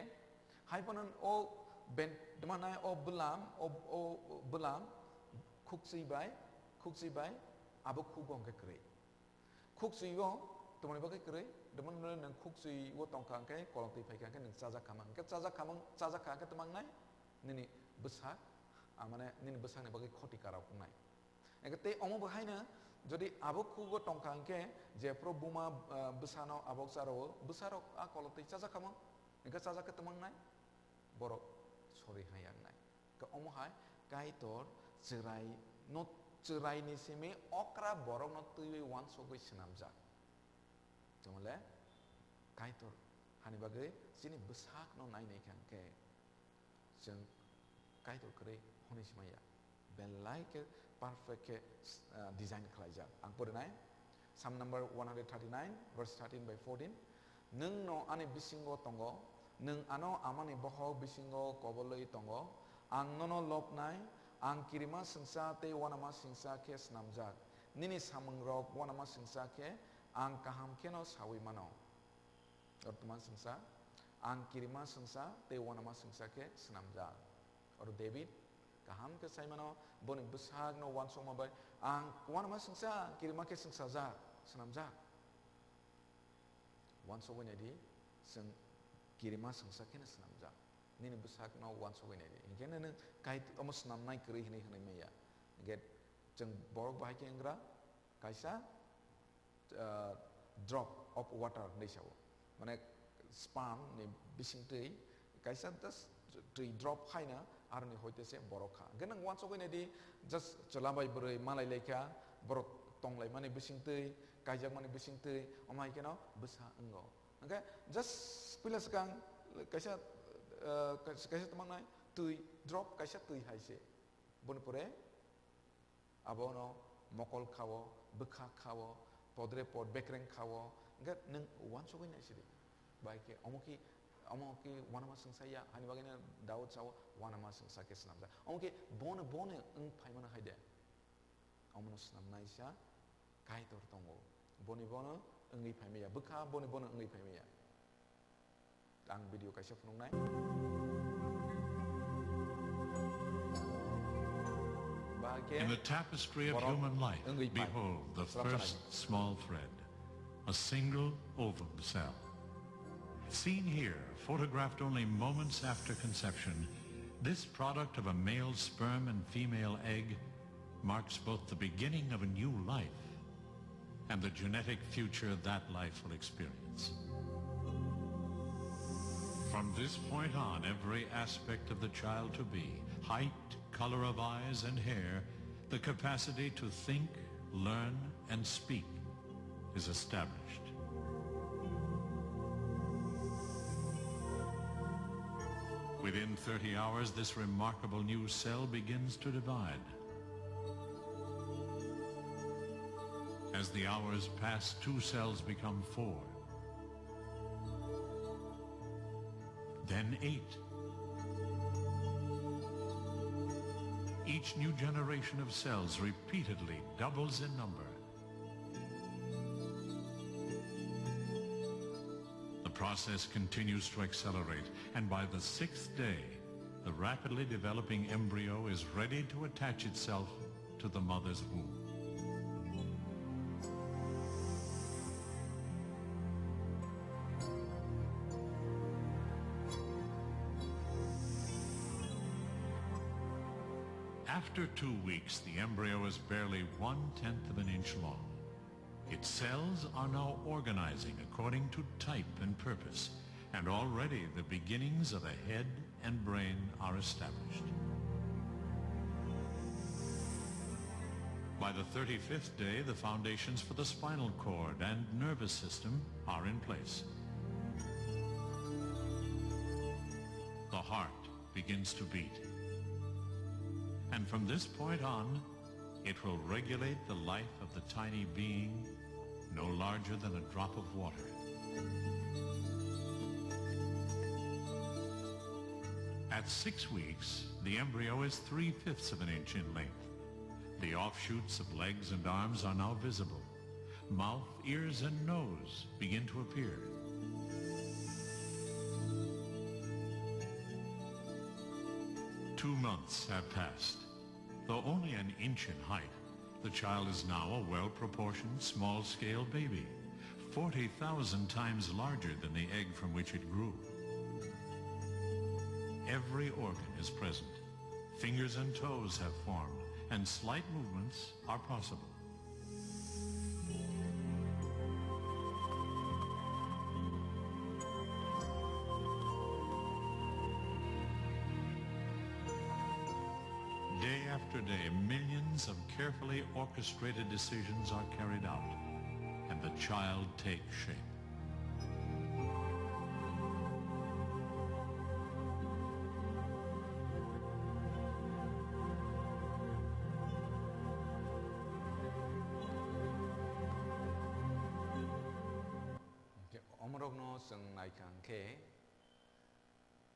hai phano o ben-, tamo nai o bwlam, o, o bwlam khukchwi bai, khukchwi bai abo khugo hwnkhe kwrwi. Khukchwi o tongmani bagwi kwrwi, tamo nai nwng khukchwi o tongkha hwnkhe kolomtwi phaikha hwnkhe nwng chajak khamang, hwnkhe chajak khamang, chajak kha hwnkhe tamo nai nini bwsak, ah, mane nini bwsakni bagwi khoti karok wngnai. Hwnkhe tei omo bo haino, jodi abo khugo tongkha hwnkhe, jephru buma, ah, bwsano abok charwo, bwsarok a kolomtwi chajak khamang, hwnkhe chajak khe tamo wngnai, borok sori hai ya wngnai. Hwnkhe omo hai Kaitor chwrai no, chwraini simi okra borokno twiwi uansugwi swnamjak. Tamo le Kaitor hani bagwi chini bwsakno nainai kha hwnkhe, chwng Kaitor kwrwi hwnwi se maya. Belai khe perfect khe, ah, design khlaijak. Ang porinai, Psalm number one hundred thirty-nine, verse thirteen by fourteen. "Nwng no ani bisingo tongo, nwng ano amani bohok bisingo kobolwi tongo. Ang nono lobnai, ang kirima singsa tei uanama singsa khe snamjak. Nini samungrok uanama singsa khe ang kaham kheno saui mano." Oro tma singsa, ang kirima singsa tei uanama singsa khe snamjak. Oro David kaham khe sai mano, boni bwsakno uansukma bai, "Ang uanama singsa, kirima khe singsajak, snamjak." Uansugwi naidi, chwng kirima singsa kheno snamjak. Nini bwsakno uansugwi naidi. Hinkhe nwng Kaitor omo snamnai kwrwi hwnwi hwnwi manya. Hinkhe chwng borok bahai khe wngkra, kaisa ah, drop of water hinwi sao. Mane sperm ni bisingtwi kaisa just twi drop khaina aroni hoite se borok kha. Hwnkhe nwng uansugwi naidi, just chwla bai bwrwi malai laikha, borok tonglaimani bisingtwi, kaijakmani bisingtwi, omo hai kheno bwsa wngo. Hwnkhe just puila swkang kaisa, ah, kaisa tongmangnai twi drop kaisa twi hai se. Boni pore Abono mokol khao, bwkha khao, podre pod bekreng khao, hwnkhe nwng uansugwi naisidi. Bai khe omo khe, omo khe uanama singsa ya, hani bagwino Daud sao, "Uanama singsa khe swnamjak." Omo khe bono, bono wng phaimano hai de. Omono swnamnaisa Kaitor tongo. Boni bono wngwi phaimaya, bwkha boni bono wngwi phaimaya. Ang video kaisa phunuknai. Bahai khe In the tapestry of borok human life, wngwi phai. Behold the Srap srap. First small thread, a single ovum cell. Seen here, photographed only moments after conception, this product of a male sperm and female egg marks both the beginning of a new life and the genetic future that life will experience. From this point on, every aspect of the child to be, height, color of eyes and hair, the capacity to think, learn, and speak, is established. Within thirty hours, this remarkable new cell begins to divide. As the hours pass, two cells become four, then eight. Each new generation of cells repeatedly doubles in number. The process continues to accelerate, and by the sixth day, The rapidly developing embryo is ready to attach itself to the mother's womb. After two weeks, the embryo is barely one-tenth of an inch long. Its cells are now organizing according to type and purpose, and already the beginnings of a head and brain are established. By the thirty-fifth day, the foundations for the spinal cord and nervous system are in place. The heart begins to beat. And from this point on, it will regulate the life of the tiny being, no larger than a drop of water. At six weeks, the embryo is three-fifths of an inch in length. The offshoots of legs and arms are now visible. Mouth, ears, and nose begin to appear. Two months have passed. Though only an inch in height, the child is now a well-proportioned, small-scale baby, forty thousand times larger than the egg from which it grew. Every organ is present. Fingers and toes have formed, and slight movements are possible. Day after day, millions of carefully orchestrated decisions are carried out, and the child takes shape. Omorokno chwng naikha hwnkhe,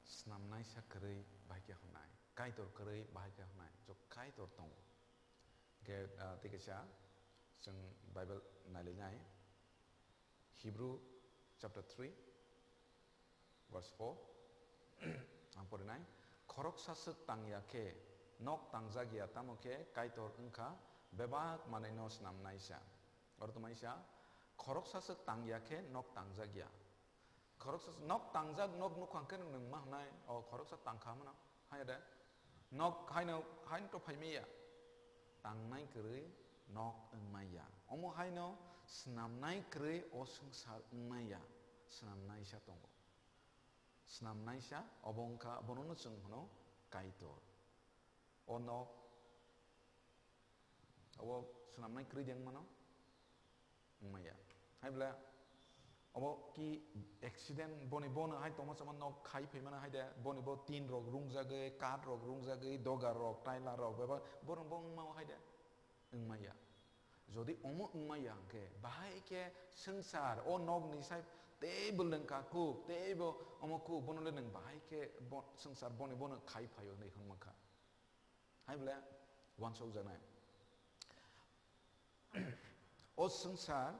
snamnaisa kwrwi bahai khe hwnai, Kaitor kwrwi bahai khe hwnai, jok Kaitor tongo. Hwnkhe, ah, tei kaisa chwng Bible nailainai, Hebrew chapter three, verse four, ang porinai, "Khoroksa swk tang ya khe nok tangjak ya, tamo khe Kaitor wng kha bebak manwino snamnaisa." Oro tongmani sa, "Khoroksa swk tang ya khe nok tangjak ya." Khoroksa s-, nok tangjak, nok nukha hwnkhe nwng ma hwnai, o khoroksa tang kha mano, hai de. Nok haino, haino to phai maya. Tangnai kwrwi nok wng maya. Omo haino snamnai kwrwi o swngchar wng maya. Snamnaisa tongo. Snamnaisa, obo wng kha, bonono chwng hwno Kaitor. O nok, obo swnamnai kwrwi de wng mano? Wng maya. Hai bwle, obo ki accident, boni bono hai tongma chama nok khai phai mano hai de, boni bo tin rok rungjagwi, kath rok rungjagwi, dogar rok, taila rok, bebak, bono bo wng mano hai de? Wng maya. Jodi omo wng maya hwnkhe, bahai khe swngchar, o nokni sai teibo lengka kuk, teibo omo kuk, bono le nwng bahai khe bo-, swngchar boni bono khai phaio hinwi hwn mankha. Hai bwle uansukjaknai. O swngchar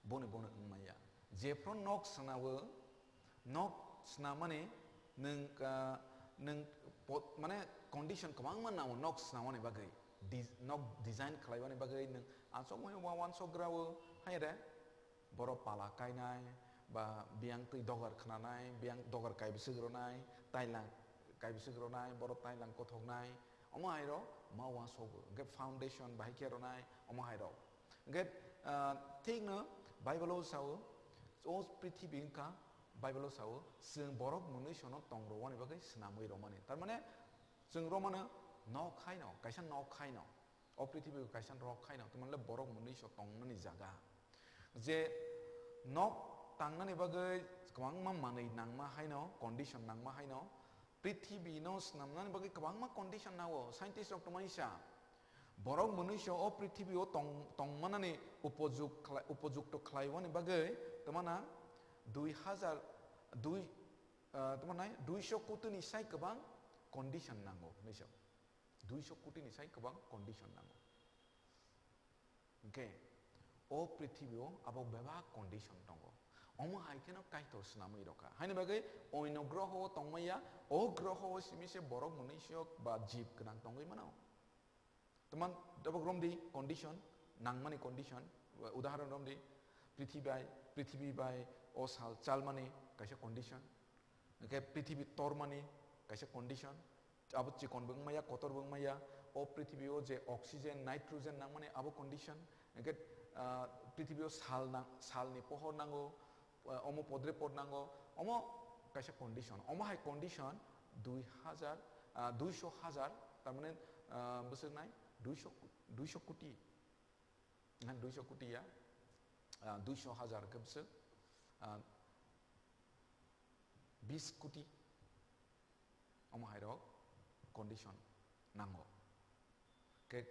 boni bono wng maya. Jephru nok swnao, nok swnamani nwng, ah, nwng pot-, mane condition kwbangma nango nok swnamani bagwi. Dis-, nok design khlaiwani bagwi nwng achomwi wa-, uansukgrao hai re. Borok pala kainai, ba biyang twi dogar khnanai, biyang dogar kaibwswk rwnai, taila kaibwswk rwnai, borok taila kothoknai, omo hai rok ma uansukgo. Hwnkhe foundation bahai khe rwnai, omo hai rok. Hwnkhe, ah, thikno Bible o sao, o prithibi wngkha, Bible o sao, chwng borok mwnwi sono tong rwani bagwi swnamwi rwmani. Tar mane, chwng rwmano nok haino, kaisa nok haino. O prithibi o kaisa nok haino, tamo le borok mwnwi so tongmani jaga. Je nok tangnani bagwi kwbangma manwi nangma haino, condition nangma haino, prithibi no swnamnani bagwi kwbangma condition nango. Scientist rok tongmani sa, borok mwnwi so o prithibi o tong-, tongmanani upojuk khlai-, upojukto khlaiwani bagwi tamo na dui hajar, dui, ah, tamo nai duiso koti ni sai kwbang condition nango, hinwi sa. Duiso koti ni sai kwbang condition nango. Hwnkhe, o prithibi o abo bebak condition tongo. Omo hai kheno Kaitor swnamwi rokha. Haini bagwi oino groho o tongmaya, o groho o simi se borok mwnwisiyok ba jib gwnang tongwi mano. Tamo, tabuk romdi condition, nangmani condition, udahoron romdi, prithibi bai, prithibi bai o sal chalmani kaisa condition, hwnkhe prithibi tormani kaisa condition, abo chikon bo wngmaya, kotor bo wngmaya, o prithibi o je oxygen, nitrogen nangmani abo condition, hwnkhe, ah, prithibi o sal nang-, salni pohor nango, ah, omo podre pod nango, omo kaisa condition. Omo hai condition dui hajar, ah, duiso hajar, tar mane, ah, bwswk nai duiso, duiso koti. Nang duiso koti ya, ah, duiso hajar khe bwswk, ah, bis koti. Omo hai rok condition nango. Khe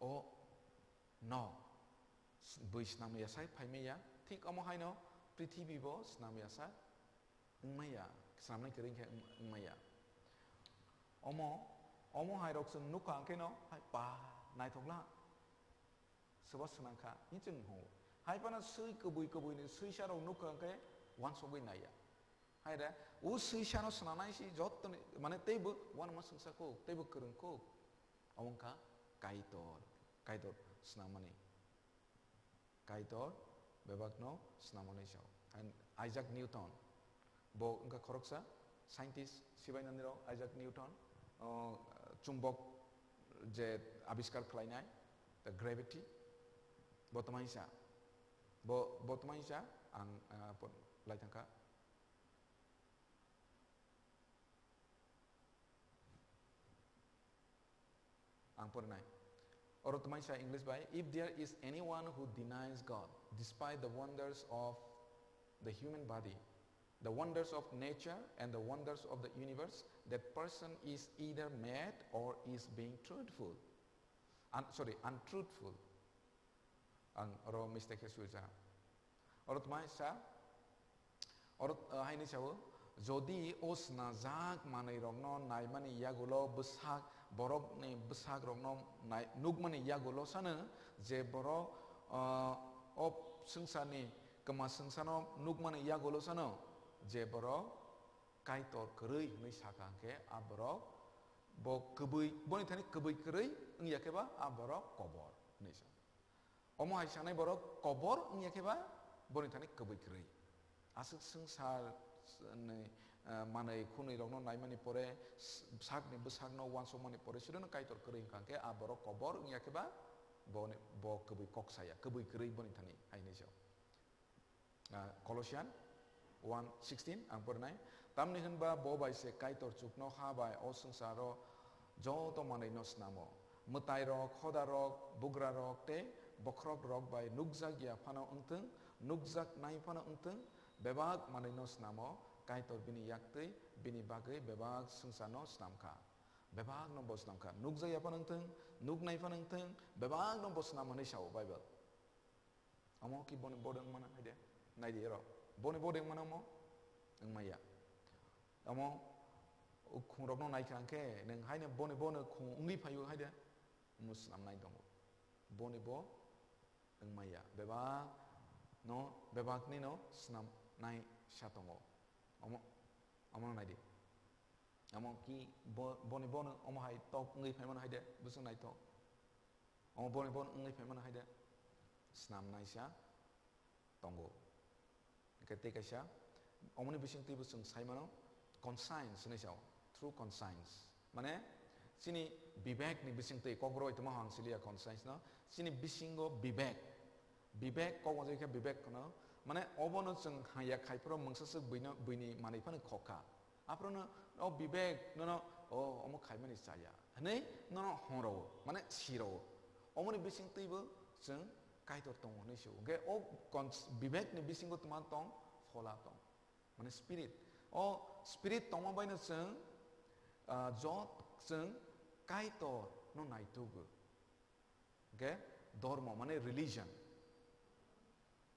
o no s-, bui snam ya sai phai maya, thik omo haino prithibi bo snam ya sai wngmaya, snamnai kwrwi khe wng-, wngmaya. Omo, omo hai rok chwng nukha hwnkhe no hai pa naithok la. Sobo swnang kha, hinwi chwng hwngo. Hai phano swi kwbwi kwbwini swisa rok nukha hwnkhe uansugwi naiya. Hai de, o swisa no swnamnai si jottoni, mane teibo uanama swngsa kuk, teibo kwrwng kuk. Omo wngkha Kaitor, Kaitor swnamani. Kaitor bebakno swnamani sao. And Isaac Newton, bo wngkha khoroksa scientist, sibainani rok Isaac Newton, o, chumbok je abiskar khlainai, the gravity, bo twmai sa, bo, bo twmai sa ang, ah, po-, lai thangkha. Ang porinai. Oro twmai sa English bai, "If there is anyone who denies God, despite the wonders of the human body, the wonders of nature and the wonders of the universe, that person is either mad or is being truthful." Un-, sorry, untruthful. Ang oro mistake khe swijak. Oro twmai sa, oro, ah, haini sao, jodi o snajak manwi rokno naimani yagulo bwsak, borokni bwsak rokno nai-, nukmani yagulo sano je borok, ah, o swngcharni kwma swngcharno nukmani yagulo sano je borok Kaitor kwrwi hwnwi sakha hwnkhe a borok bo kwbwi, boni thani kwbwi kwrwi wngya khe ba a borok kobor hwnwi sa. Omo hai sanai borok kobor wngya khe ba boni thani kwbwi kwrwi. Aswk swngcharni, ah, manwi khunwi rokno naimani pore, s-, sakni bwsakno uansukmani pore, sudono Kaitor kwrwi wngkha hwnkhe a borok kobor wngya khe ba boni, bo kwbwi kok saya, kwbwi kwrwi boni thani hai hinwi sao. Ah, Colossian one sixteen ang porinai. Tamni hwnba bo bai se Kaitor chuknoha bai o swngcharo joto manwino snamo. Mwtairok, hodarok, bugrarok tei bokhorokrok bai nukjak ya phano wngthung, nukjaknai phano wngthung, bebak manwino snamo, Kaitor bini yaktwi bini bagwi bebak swngcharno snamkha. Bebakno bo snamkha. Nukjak ya phano wngthung, nuknai phano wngthung, bebakno bo snam hwnwi sao Bible. Omo ki boni bode wngmano hai de. Nai di ero. Boni bode wngmano omo? Wngmaya. Omo khungrokno nai kha hwnkhe, nwng haino boni bono khung wngwi phaio hai de. Omo snam nai tongo. Boni bo wngmaya. Bebak no, bebak ni no snam nai sa tongo. Omo, omo nai di. Omo ki bo-, boni bono omo hai tok wngwi phaimano hai de, bwswk naithok. Omo boni bono wngwi phaimano hai de, snam naisa tongo. Hwnkhe tei kaisa, omoni bisingtwi bo chwng sai mano, conscience hinwi sao, through conscience. Mane, chini bibek ni bisingtwi, kokborok tongma hang siliya conscience no, chini bisingo bibek, bibek, kok uansuk khe bibek no, mane obono chwng hamya khai phuru mungsa swk buino, buini manwi phano khokha. Aphuru no o bibek nono, o, omo khaimani chaya hwnwi nono hongrwo, mane sirwo. Omoni bisingtwibo chwng Kaitor tongo hwnwi sio. Hwnkhe o cons-, bibekni bisingo tma tong? Phola tong. Mane spirit. O spirit tongma baino chwng, ah, jot chwng Kaitor no naitugo. Hwnkhe dormo mane religion.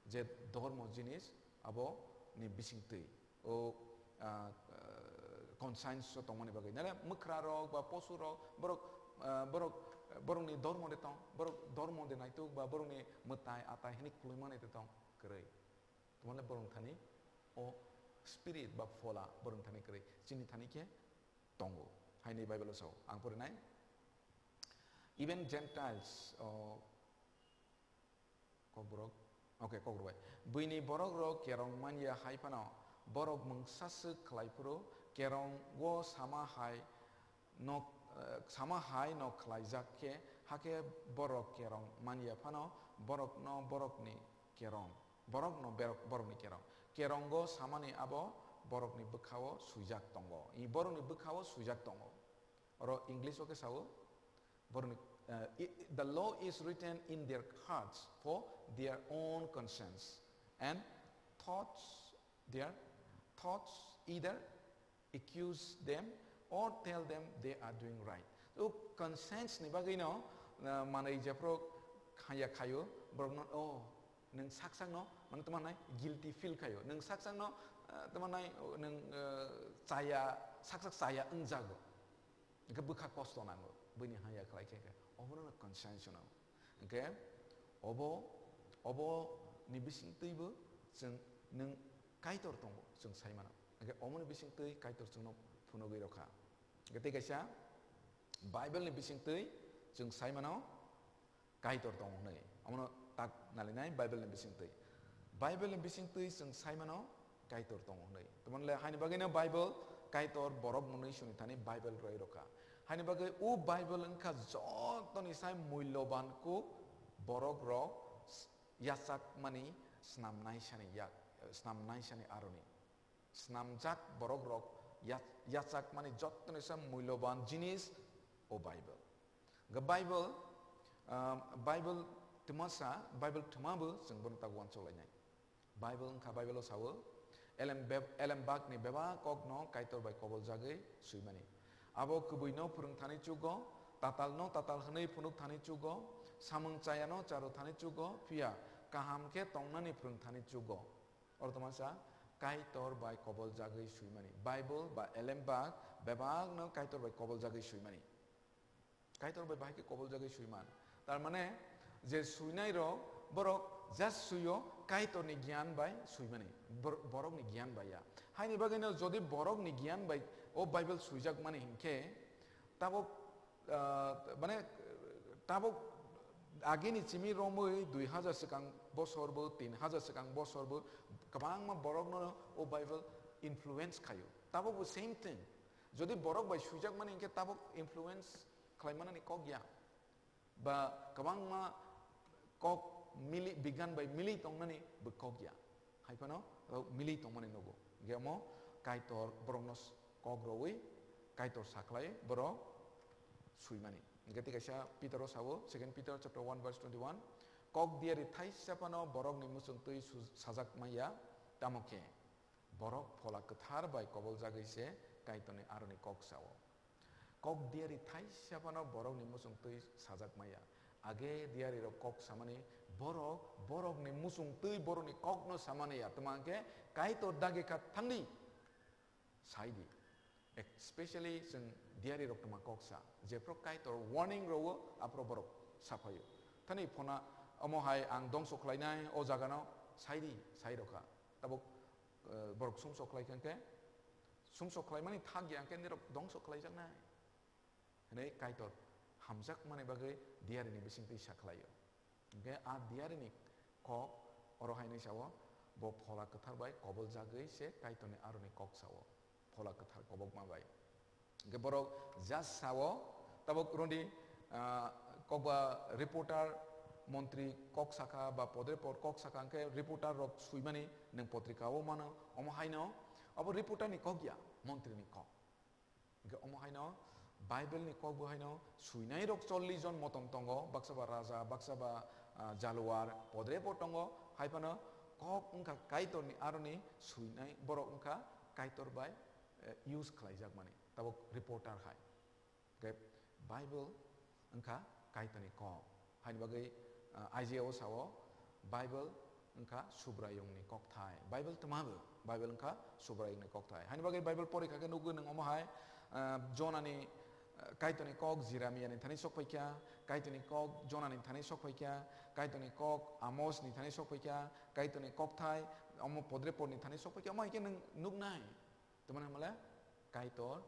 Je dormo jinis abo ni bisingtwi. O, ah, ah, conscience o tongmani bagwi. Nale mwkhrarok ba posurok, borok, ah, borok, borokni dormo de tong, borok dormo de naituk ba borokni mwtai atai hini kwlwimani de tong kwrwi. Tamo le borok thani o spirit ba phola borok thani kwrwi, chini thani khe tongo. Haini Bible o sao, ang porinai. Even Gentiles, o, Kokborok, okay, Kokborok bai. Buini borok rok kerong manya hai phano, borok mungsa swk khlai phuru, kerong o sama hai no, eh, sama hai no khlaijak khe, hakhe borok kerong manya phano, borok no borok ni kerong, borok no berok, borok ni kerong. Kerong o samani abo borok ni bwkha o swijak tongo. I borok ni bwkha o swijak tongo. Oro English o khe sao, borok ni, eh, i-, "The law is written in their hearts for their own conscience and thoughts, their thoughts either accuse them or tell them they are doing right." O conscience ni bagwi no, eh, manwi jephru khaya khayo, borok no, "Oh, nwng sak sak no, mane tamo nai guilty feel khayo, nwng sak sak no, eh, tamo nai, oh, nwng, eh, chaya, sak sak chaya wngjago." Hingke bwkha kosto nango, buini haya khlai khe, khe obono no conscience nango. Hingke obo, obo ni bisingtwi bo chwng nwng Kaitor tongo, chwng sai mano. Hingke omo ni bisingtwi Kaitor chwngno phunugwi rokha. Hingke tei kaisa Bible ni bisingtwi chwng sai mano, Kaitor tongo hwnwi. Omono tak nalinai Bible ni bisingtwi. Bible ni bisingtwi chwng sai mano Kaitor tongo hwnwi. Tamoni le haini bagwino Bible Kaitor borok mwnwi suni thani Bible roi rokha. Haini bagwi o Bible wngkha jotoni sai mulloban kuk borok rok s-, yachakmani snamnai sani yak, snamnai sani aroni. Snamjak borok rok ya-, yachakmani jottoni se mulloban jinis o Bible. Hwnkhe Bible, ah, Bible twma sa, Bible twma bo chwng bono tak uansuk lainai. Bible wngkha, Bible o sao, elem beb-, elem bakni bebak kokno Kaitor bai koboljagwi swimani. Abo kwbwino phwrwng thani chugo, tatalno tatal hwnwi phunuk thani chugo, samung chayano charu thani chugo, phiya kaham khe tongnani phwrwng thani chugo. Oro tongma sa Kaitor bai koboljagwi swimani. Bible ba elem bak bebakno Kaitor bai koboljagwi swimani. Kaitor bai bahai khe koboljagwi swiman. Tar mane je swinai rok borok just swio Kaitorni giyan bai swimani. Bor-, borokni giyan bai ya. Haini bagwino jodi borokni giyan bai o Bible swijak mani hinkhe tabok ah, mane, tabok agini chimi romwi dui hajar swkang bosor bo, tin hajar swkang bosor bo kwbangma borokno o Bible influence khaio. Tabok bo same thing. Jodi borok bai swijak mani hinkhe tabok influence khlai manani kok ya. Ba kwbangma kok mili, bigyan bai mili tongnani bo kok ya. Hai phano tabok mili tongmani nugo. Hingke omo Kaitor borokno s-, kok rwi Kaitor sakhlai borok swimani. Hingke tei kaisa Peter o sao, Second Peter chapter one verse twenty-one, "Kok diari thaisa phano borokni muchungtwi su-, sajak maya, tamo khe borok Phola Kwthar bai koboljagwi se Kaitorni aroni kok sao." Kok diari thaisa phano borokni muchungtwi sajak maya. Age diari rok kok samani borok, borokni muchungtwi borokni kokno samani ya. Tma hingke Kaitor dagi kha thangdi. Saidi. Especially chwng diari rok tma kok sa. Jephru Kaitor warning rogo aphru borok saphaio. Thani phona omo hai ang dongso khlainai o jagano saidi, sai rokha. Tabuk, eh, borok sumsok khlai kha hingke, sumsok khlaimani thak ya hingke nirok dongso khlaijaknai. Hwnwi Kaitor hamjakmani bagwi diarini bisingtwi sa khlaio. Hingke a diarini kok oro haino sao, bo Phola Kwthar bai koboljagwi se Kaitorni aroni kok sao, Phola Kwthar kobokma bai. Hingke borok just sao, tabuk roni, ah, kokba reporter, montri kok sakha ba podrepot kok sakha, hingke reporter rok swimani nwng potrika o mano, omo haino, abo reporter ni kok ya, montri ni kok. Hingke omo haino Bible ni kok bo haino swinai rok chollish jon motom tongo, baksa ba raja, baksa ba, ah, jaluar, podrepot tongo, hai phano kok wngkha Kaitor ni aroni swinai borok wngkha Kaitor bai, eh, use khlaijakmani, tabuk reporter hai. Hingke Bible wngkha Kaitorni kok. Haini bagwi, ah, Isaiah o sao, Bible wngkha Subraiyungni kokthai. Bible tma bo? Bible wngkha Subraiyungni kokthai. Haini bagwi Bible pori kha khe nugwi nwng omo hai, ah, Jonani, Kaitorni kok Jeremiani thani sok phaikha, Kaitorni kok Jonani thani sok phaikha, Kaitorni kok Amosni thani sok phaikha, Kaitorni kokthai omo Podrepotni thani sok phaikha, omo hai khe nwng nuknai. Tamani hwnmale Kaitor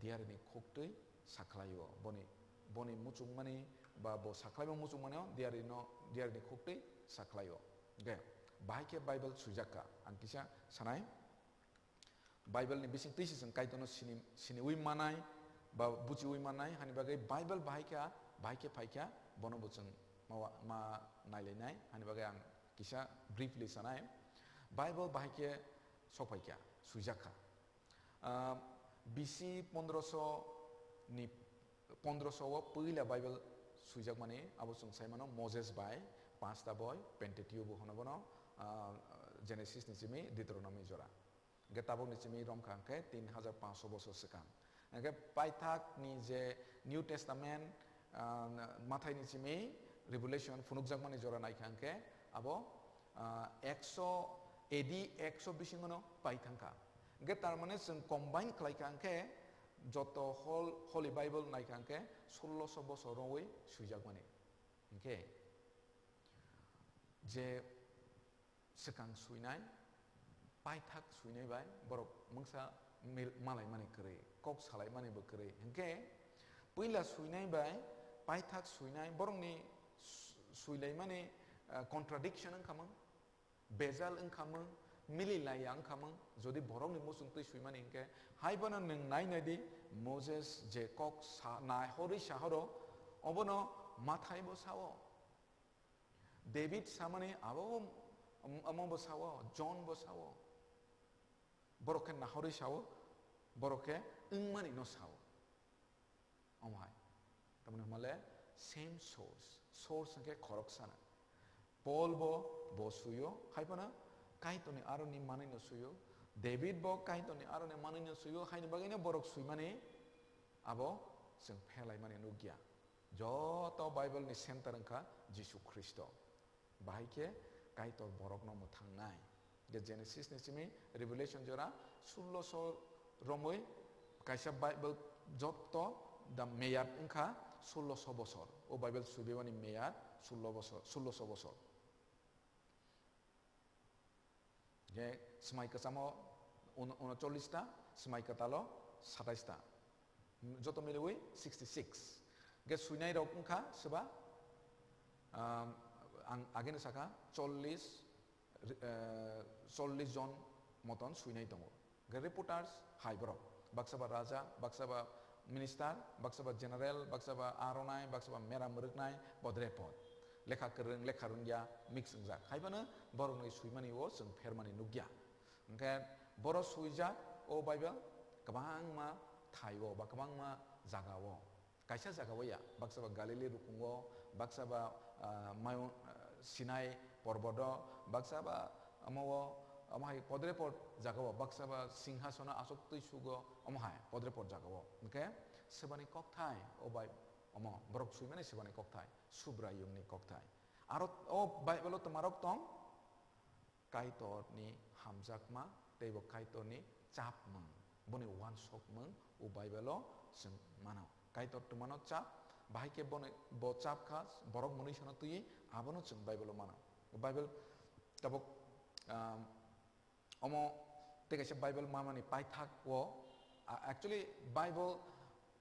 diyarini khuktwi sakhlaio, boni, boni muchungmani ba bo sakhlaima muchungmani o diyarino, diyari ni khuktwi sakhlaio. Ge, bahai khe Bible swijak kha, ang kisa sanai. Bible ni bising twi se chwng Kaitorno sini, siniwi manai ba buchiwi manai, hani bagwi Bible bahai kha, bahai khe phai kha, bono bo chwng ma, ma nailainai, hani bagwi ang kisa briefly sanai. Bible bahai khe sok phai kha, swijak kha. Ah, B C pondroso ni, pondroso o puila Bible swijakmani abo chwng sai mano Moses bai panchta boi, Pentateuch bo hwno bono, ah, Genesis ni simi Deuteronomy jora. Hwnkhe tabuk ni simi romkha hwnkhe tin hajar panchsho bosor swkang. Hwnkhe paithak ni je New Testament, ah, Mathai ni simi Revelation phunukjakmani jora naikha hwnkhe abo, ah, ekso A D ekso bisingo no pai thangkha. Hwnkhe tar mane chwng combine khlai kha hwnkhe joto hol-, Holy Bible nai kha hwnkhe sulloso bosor romwi swijakmani. Hwnkhe je swkang swinai, paithak swinai bai borok mungsa mil-, malaimani kwrwi, kok salaimani bo kwrwi. Hwnkhe puila swinai bai paithak swinai borokni su-, swilaimani, ah, contradiction wngkhamung. Bejal wngkhamung, mililaiya wngkhamung, jodi borokni muchung twi swimani hwnkhe, hai bono nwng nai nai di, Moses je kok sa-, nai horwi sahoro, obono Mathai bo sao, David samani abo bo, omo bo sao, John bo sao. Borok khe nahorwi sao, borok khe wngmani no sao. Omo hai. Tamoni hwnmale same source. Source hwnkhe khoroksano. Paul bo, bo suyo, hai phano Kaitorni aroni manwino suyo. David bo Kaitorni aroni manwino suyo, haini bagwino borok swimani abo chwng phelaimani nukya. Joto Bible ni center wngkha Jisu Khristo. Bahai khe Kaitor borokno mwthangnai. Je Genesis ni simi Revelation jora sulloso romwi kaisa Bible jotto da meyad wngkha sulloso bosor. O Bible subimani meyad sullo bosor, sulloso bosor. Je swmai kwchamo un-, unocholish ta, swmai kwtalo satais ta. Joto miliwi sixty six. Ge swinai rok wngkha swba, um, ang ageno saka chollish, eh, chollish jon moton swinai tongo. Ge reporters hai borok. Baksa ba raja, baksa ba minister, baksa ba general, baksa ba aronai, baksa ba mera mwrwknai, bodre pod. Lekha kwrwng, lekha rwngya, mix wngjak. Hai phano borokni swimani o chwng phermani nukya. Hwnkhe boro swijak o Bible kwbangma thai o ba kwbangma jaga o. Kaisa jaga o ya, baksa ba Galili rukungo, baksa ba, ah, Mayon, ah, Sinai porbodo, baksa ba omo o, omo hai podrepot jaga o, baksa ba singhasono aswk twi sugo, omo hai podrepot jaga o. Hwnkhe swbani kokthai, o bai omo borok swimani swbani kokthai, Subraiyungni kokthai. Aro o Bible o twmarok tong, Kaitorni hamjakma tei bo Kaitorni chapmung, boni uansukmung o Bible-o chwng mano. Kaitor twmano chap, bahai khe boni, bo chap kha, borok mwnwi sano twiwi abono chwng Bible-o mano. Bible tabuk, um, omo tei kaisa Bible manmani paithak o, a-, actually Bible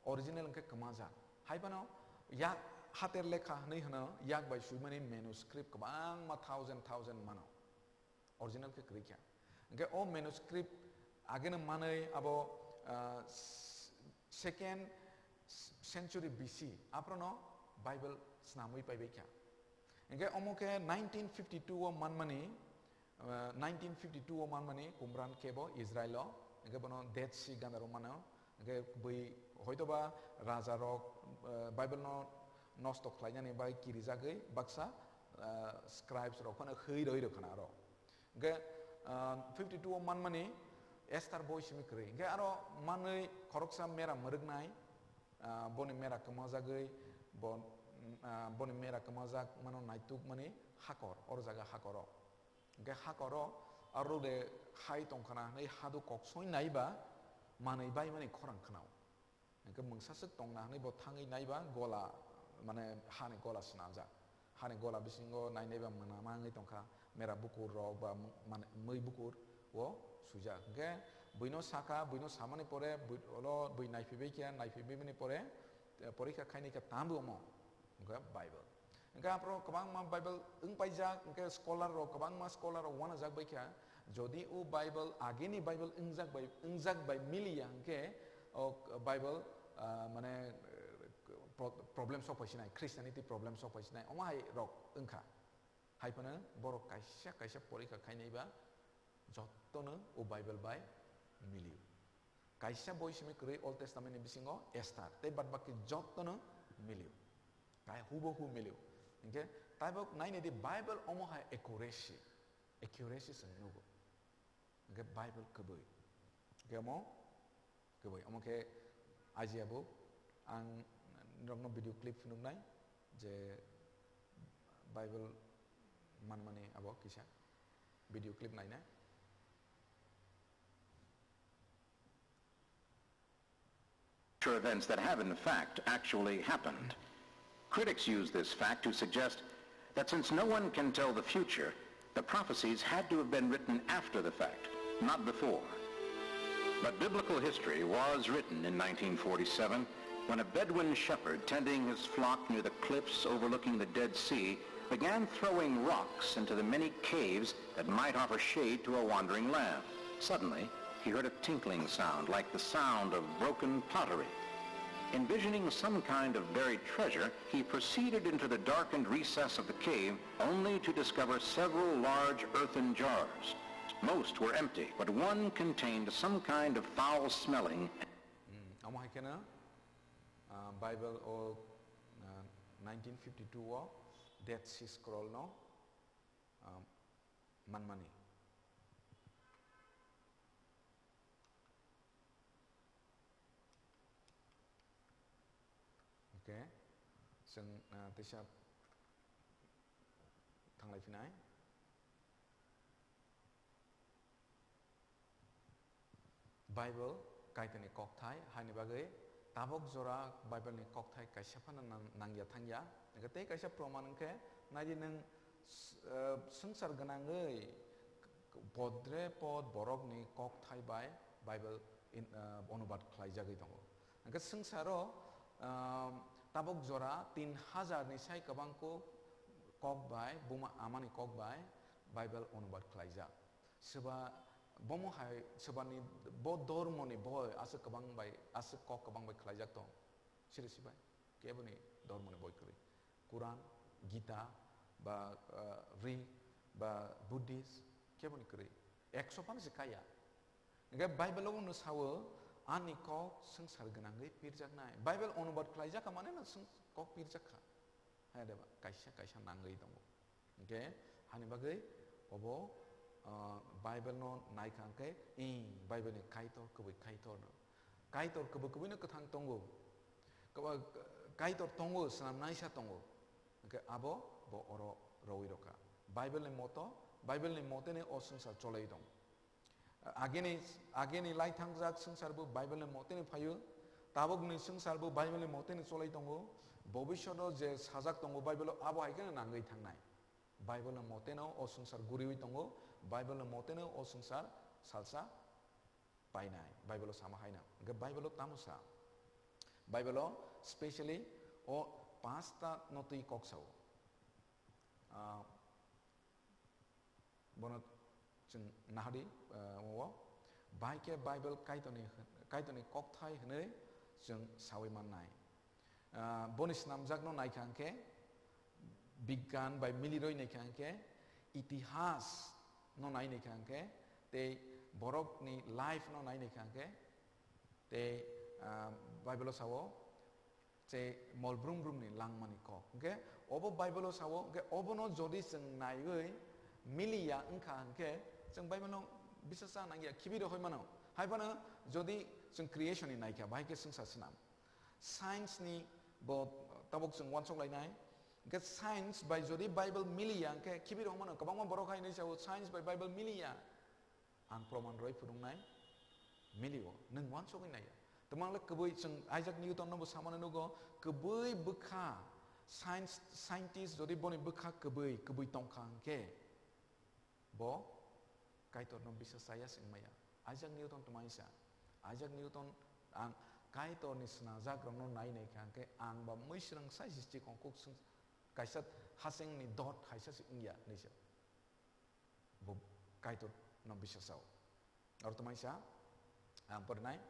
original wngkhe kwmajak. Hai phano yak hater lekha hwnwi hwno, yak bai swimani manuscript kwbangma thousand thousand mano. Original khe kwrwi kha. Hwnkhe o manuscript ageno manwi abo, ah, s-, second century B C aphrono Bible snamwi paibai kha. Hwnkhe omo khe nineteen fifty-two o manmani, ah, nineteen fifty-two o manmani Qumran kebo Israel o, hwnkhe bono Dead Sea gandaro mano. Hwnkhe bui hoitoba raja rok, ah, Bible no nosto khlainani bai kirijagwi baksa, ah, scribes rok phano hwi rwi rwkhana aro. Hwnkhe, ah, fifty-two o manmani Esther boi simi kwrwi. Hwnkhe aro manwi khoroksa mera mwrwknai, ah, boni mera kwmajagwi, bo, ah, boni mera kwmajak mano naitukmani hakor, oro jaga hakoro. Hwnkhe hakoro aro de hai tongkhana hwnwi hadu koksoi naiba manwi baimani khorang khnao. Hwnkhe mungsa swk tongna hwnwi bo thangwi naiba gola, mane hani gola swnamjak. Hani gola bisingo nainaiba mwnama wngwi tongkha, mera bukur rok ba mane mwi bukur o swijak. Hwnkhe buino sakha, buino samani pore bui-, olo bui naiphibai khe, naiphibaimani pore, eh, porikha khainai khe tambo omo, hwnkhe Bible. Hwnkhe aphro kwbangma Bible wngpaijak, hwnkhe scholar rok, kwbangma scholar rok uanajak bai kha, jodi o Bible agini Bible wngjak bai, wngjak bai miliya hwnkhe o Bible, ah, mane, eh, pro-, problem sok phaisinai, Christianity problem sok phaisinai, omo hai rok wngkha. Hai phano borok kaisa kaisa porikha khainai ba jottono o Bible bai milio. Kaisa boi simi kwrwi Old Testament ni bisingo Esther, tei bad baki jottono milio. Kai hubo hu milio. Hwnkhe taibo nainai di Bible omo hai accuracy, accuracy se nugo. Hwnkhe Bible kwbwi. Hwnkhe omo kwbwi. Omo khe Aji Abu, ang norokno video clip phunuknai je Bible manmani abo kisa video clip naina. Events that have in fact actually happened. Critics use this fact to suggest that since no one can tell the future, the prophecies had to have been written after the fact, not before. But biblical history was written in nineteen forty-seven when a Bedouin shepherd tending his flock near the cliffs overlooking the Dead Sea began throwing rocks into the many caves that might offer shade to a wandering lamb. Suddenly, he heard a tinkling sound like the sound of broken pottery. Envisioning some kind of buried treasure, he proceeded into the darkened recess of the cave, only to discover several large earthen jars. Most were empty, but one contained some kind of foul-smelling. Hmm, omo hai kheno, ah, Bible o, ah, nineteen fifty-two o Dead Sea Scroll no, ah, manmani. Okay, chwng, ah, teisa thanglai phinai. Bible Kaitorni kokthai, haini bagwi tabok jora Bible ni kokthai kaisa phano nang-, nangya thangya. Hwnkhe tei kaisa proman hwnkhe, naidi nwng s-, eh, swngchar gwnangwi podre pod borokni kokthai bai Bible in, eh, onubad khlaijagwi tongo. Hwnkhe swngcharo, eh, tabok jora tin hajar ni sai kwbang kuk kok bai, buma amani kok bai Bible onubad khlaijak. Swba bomo hai swbani bo dormoni boi aswk kwbang bai, aswk kok kwbang bai khlaijak tong. Siri sibai keboni dormoni boi kwrwi. Quran, Gita, ba, ah, Rig, ba Buddhist, keboni kwrwi. Ekso phano se kaya. Hwnkhe Bible o no sao, ani kok swngchar gwnangwi pirjaknai. Bible onubad khlaijak kha mane no swng-, kok pirjak kha. Hai de ba, kaisa kaisa nangwi tongo. Hwnkhe hani bagwi obo, ah, Bible no naikha hwnkhe, ih, Bible ni Kaitor kwbwi Kaitor no. Kaitor kwbwi kwbwi no kwthang tongo. Kwba-, Kaitor tongo, swnam naisa tongo. Hwnkhe abo bo oro rowi rokha. Bible ni moto, Bible ni mote ni o swngchar cholai tong. Ageni, ageni lai thangjak swngcharbo Bible ni moteni phaio, tabukni swngcharbo Bible ni moteni cholai tongo, bobishoto je sajak tongo Bible o, abo hai kheno nangwi thangnai. Bible ni moteno o swngchar guriwi tongo, Bible ni moteno o swngchar salsa painai. Bible o sama haino. Hwnkhe Bible o tamo sa? Bible o specially o panchta no twi kok sao. Ah, Bono chwng nahadi, eh, o bai khe Bible Kaitorni, Kaitorni kokthai hwnwi chwng sawi mannai. Ah, boni snamjakno naikha hwnkhe, bigyan bai milirwi naikha hwnkhe, itihas no nai naikha hwnkhe, tei borokni life no nai naikha hwnkhe, tei, ah, Bible o sao, Che mol brum brum ni langmani kok. Hwnkhe obo Bible o sao, hwnkhe obono jodi chwng naiwi miliya wngkha hwnkhe chwng Bible no bisasa nangya, khibi rohoi mano. Hai phano jodi chwng creation ni naikha, bahai khe swngsa swnam. Science ni bo tabuk chwng uansuk lainai. Hwnkhe science bai jodi Bible miliya hwnkhe khibi rohoi mano. Kwbangma borok hai hinwi sao, science bai Bible miliya. Ang proman rwi phunuknai, milio, nwng uansugwi naiya. Twmang le kwbwi chwng Isaac Newton no bo samani nugo, kwbwi bwkha science, scientist jodi boni bwkha kwbwi, kwbwi tongkha hwnkhe bo Kaitor no bisa chaya se wngmaya. Isaac Newton twmai sa, Isaac Newton ang Kaitor ni swnajak rok no nai nai kha hwnkhe ang ba mwisrwng sai si chikon kuk swng kaisa haseng ni dot haisa se wngya hinwi sa. Bo Kaitor no bisa sao. Aro twmai sa, ang porinai.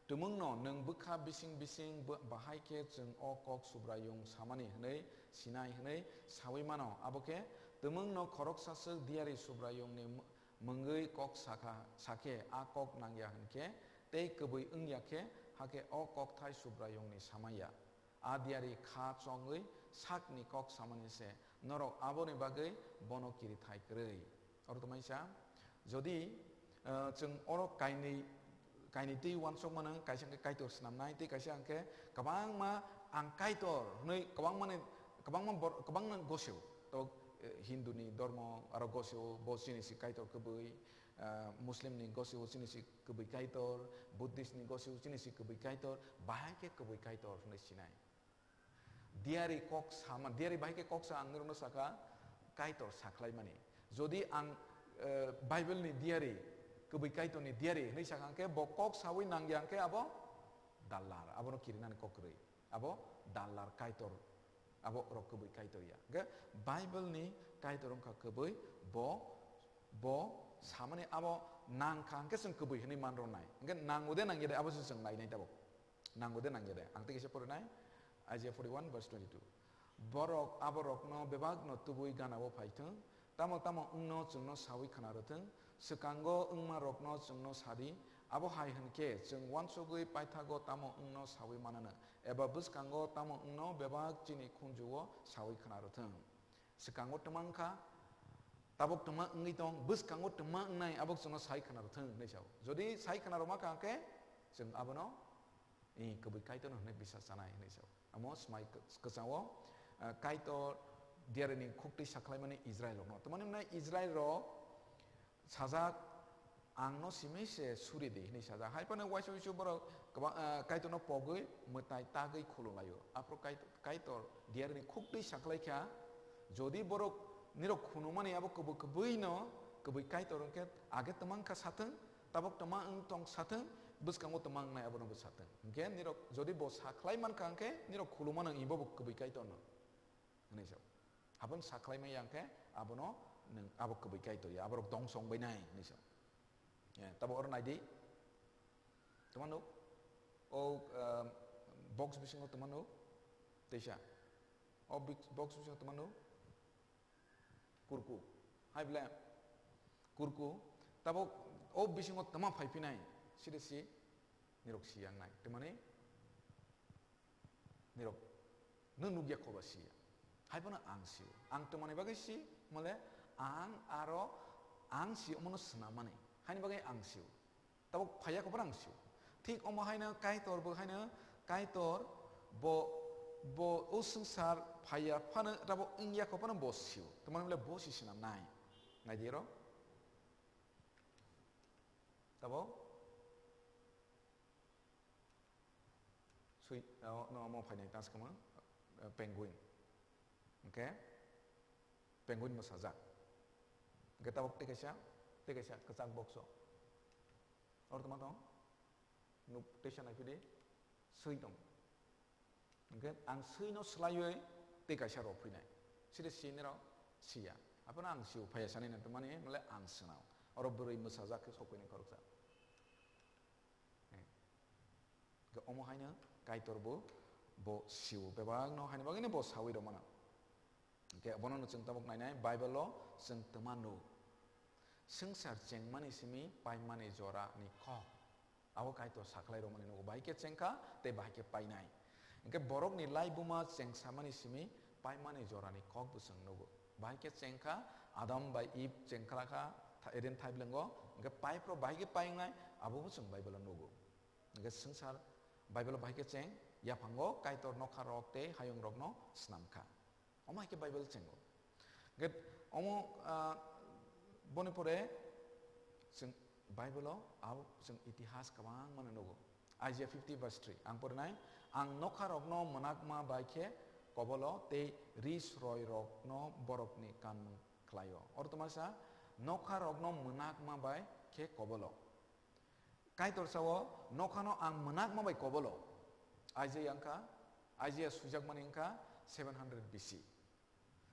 Tumung no nwng bwkha bising bising bo-, bahai khe chwng o kok Subraiyung samani hwnwi sinai hwnwi sawi mano. Abo khe tumung no khoroksa swk diyari Subraiyung ni m-, mwngwi kok sakha, sakhe a kok nangya hwnkhe tei kwbwi wngya khe hakhe o kokthai Subraiyung ni samaya. A diyari kha chongwi sakni kok samani se, norok aboni bagwi bono kirithai kwrwi. Oro twmai sa, jodi, eh, chwng oro kainwi, kainwi twi uansuk mano, kaisa hwnkhe Kaitor swnamnai, tei kaisa hwnkhe kwbangma ang Kaitor hwnwi kwbangmani, kwbangma bor-, kwbangma gosio. To, eh, Hindu ni dormo aro gosio, bo chini si Kaitor kwbwi, ah, Muslim ni gosio chini si kwbwi Kaitor, Buddhist ni gosio chini si kwbwi Kaitor, bahai khe kwbwi Kaitor hwnwi sinai. Diyari kok sama, diyari bahai khe kok sa ang nirokno saka Kaitor sakhlaimani. Jodi ang, eh, Bible ni diyari, kwbwi Kaitor ni diyari hwnwi sakha hwnkhe bo kok sawi nangya hwnkhe abo dallar, abono kirinani kok kwrwi. Abo dallar Kaitor, abo rok kwbwi Kaitor ya. Hwnkhe Bible ni Kaitor wngkha kwbwi bo, bo samani abo nangkha hwnkhe chwng kwbwi hwnwi man rwnai. Hwnkhe nango de nangya de abo se chwng nainai tabuk. Nango de nangya de? Ang tei kisa porinai, Isaiah forty-one verse twenty-two. Borok aborokno bebakno tubui ganao phai thung, tamo tamo wngno chwngno saui khna rw thung, swkango wngmarokno chwngno sa di, abo hai hwn khe chwng uansugui paithago tamo wngno saui mananw, eba bwskango tamo wngno bebak chini khunju-o saui khna rw thung. Swkango twma wngkha, tabuk twma wngwi tong, bwskango twma wngnai, abo chwngno sai khna rw thung hwnwi sao. Jodi sai khna rwma kha khe, chwng abono, i, kwbwi Kaitorno hwnwi bisa chanai hwnwi sao. Amo swmai kwchao, eh, Kaitor diyarini khuktwi sakhlaimani Israel rokno. Twmani hwnwi Israel rok sajak, "Ang no simi se suri di," hinwi sajak. Hai phano uaisa uisu borok kwbang, eh, Kaitorno pogwi mwtai tagwi khulum laio. Aphuru Kait-, Kaitor diyarini khuktwi sakhlai kha, jodi borok nirok khulumani abo kwbwi kwbwi no kwbwi Kaitor hwnkhe age twma wngkha sathwng, tabuk twma wng tong sathwng, bwskango twma wngnai abono bo sathwng. Hwnkhe nirok jodi bo sakhlai mankha hwnkhe nirok khulumano wngwi bo kwbwi Kaitorno hwnwi sao. Aboni sakhlai maya hwnkhe abono nwng abo kwbwi Kaitor ya, aborok dongso wngbai nai hwnwi sao. Eh, tabo oro nai di. Tama nuk? O, um, box bisingo tama nuk? Teisa. O bik-, box bisingo tama nuk? Kurku. Hai ble? Kurku. Tabo o bisingo tama phai phinai? Sida si nirok si yang nai. Twmani nirok no nukya khoba siya. Hai phano ang sio. Ang twmani bagwi si, mole ang aro ang si omono swnamani. Haini bagwi ang sio. Tabuk phaiya khobo ang sio. Thik omo haino Kaitor bo haino Kaitor bo, bo o swngchar phaiya phano tabuk wngya kho phano bo sio. Twmani mole bo si swnamnai. Nai di oro. Tabuk Sui, o, no, omo phainai ta se kwma, eh, penguin. Hwnkhe penguin mwsajak. Hwnkhe tabuk tei kaisa, tei kaisa kwchak box o. Oro tongma tong? Nuk teisa naiphidi, sui tong. Hwnkhe ang sui no swlaiwi tei kaisa rw phinai. Side sini rw siya. Aphano ang sio phaiya sanina tongmani, mole ang swnao. Oro bwrwi mwsajak khe sokphainai khoroksa. Eh. Hwnkhe omo haino Kaitor bo, bo sio bebakno haino bagwino bo saui rwmano. Hwnkhe bono no chwng tabuk nainai, Bible-o chwng twma nuk. Swngchar chengmani simi paimani jorani kok. Abo Kaitor sakhlai rwmani nugo. Bahai khe chengkha tei bahai khe painai. Hwnkhe borokni laibuma chengsamani simi paimani jorani kok bo chwng nugo. Bahai khe chengkha, Adam bai Eve chengkhlakha, tha-, Eden thaiblengo, hwnkhe paiphro bahai khe painai, abo bo chwng Bible-o nugo. Hwnkhe swngchar Bible-o bahai khe cheng, yaphango Kaitor nokha rok tei hayung rokno swnamkha. Omo hai khe Bible chengo. Hwnkhe omo, ah, boni pore chwng Bible-o abo chwng itihas kwbangma nugo. Isaiah fifty verse three, ang porinai, "Ang nokharokno mwnakma bai khe kobolo tei ris roirokno borokni kanmung khlaio." Oro tongmasa, "Nokharokno mwnakma bai khe kobolo." Kaitor sao, "Nokhano ang mwnakma bai kobolo." Isaiah wngkha, Isaiah suijakmani wngkha seven hundred B C.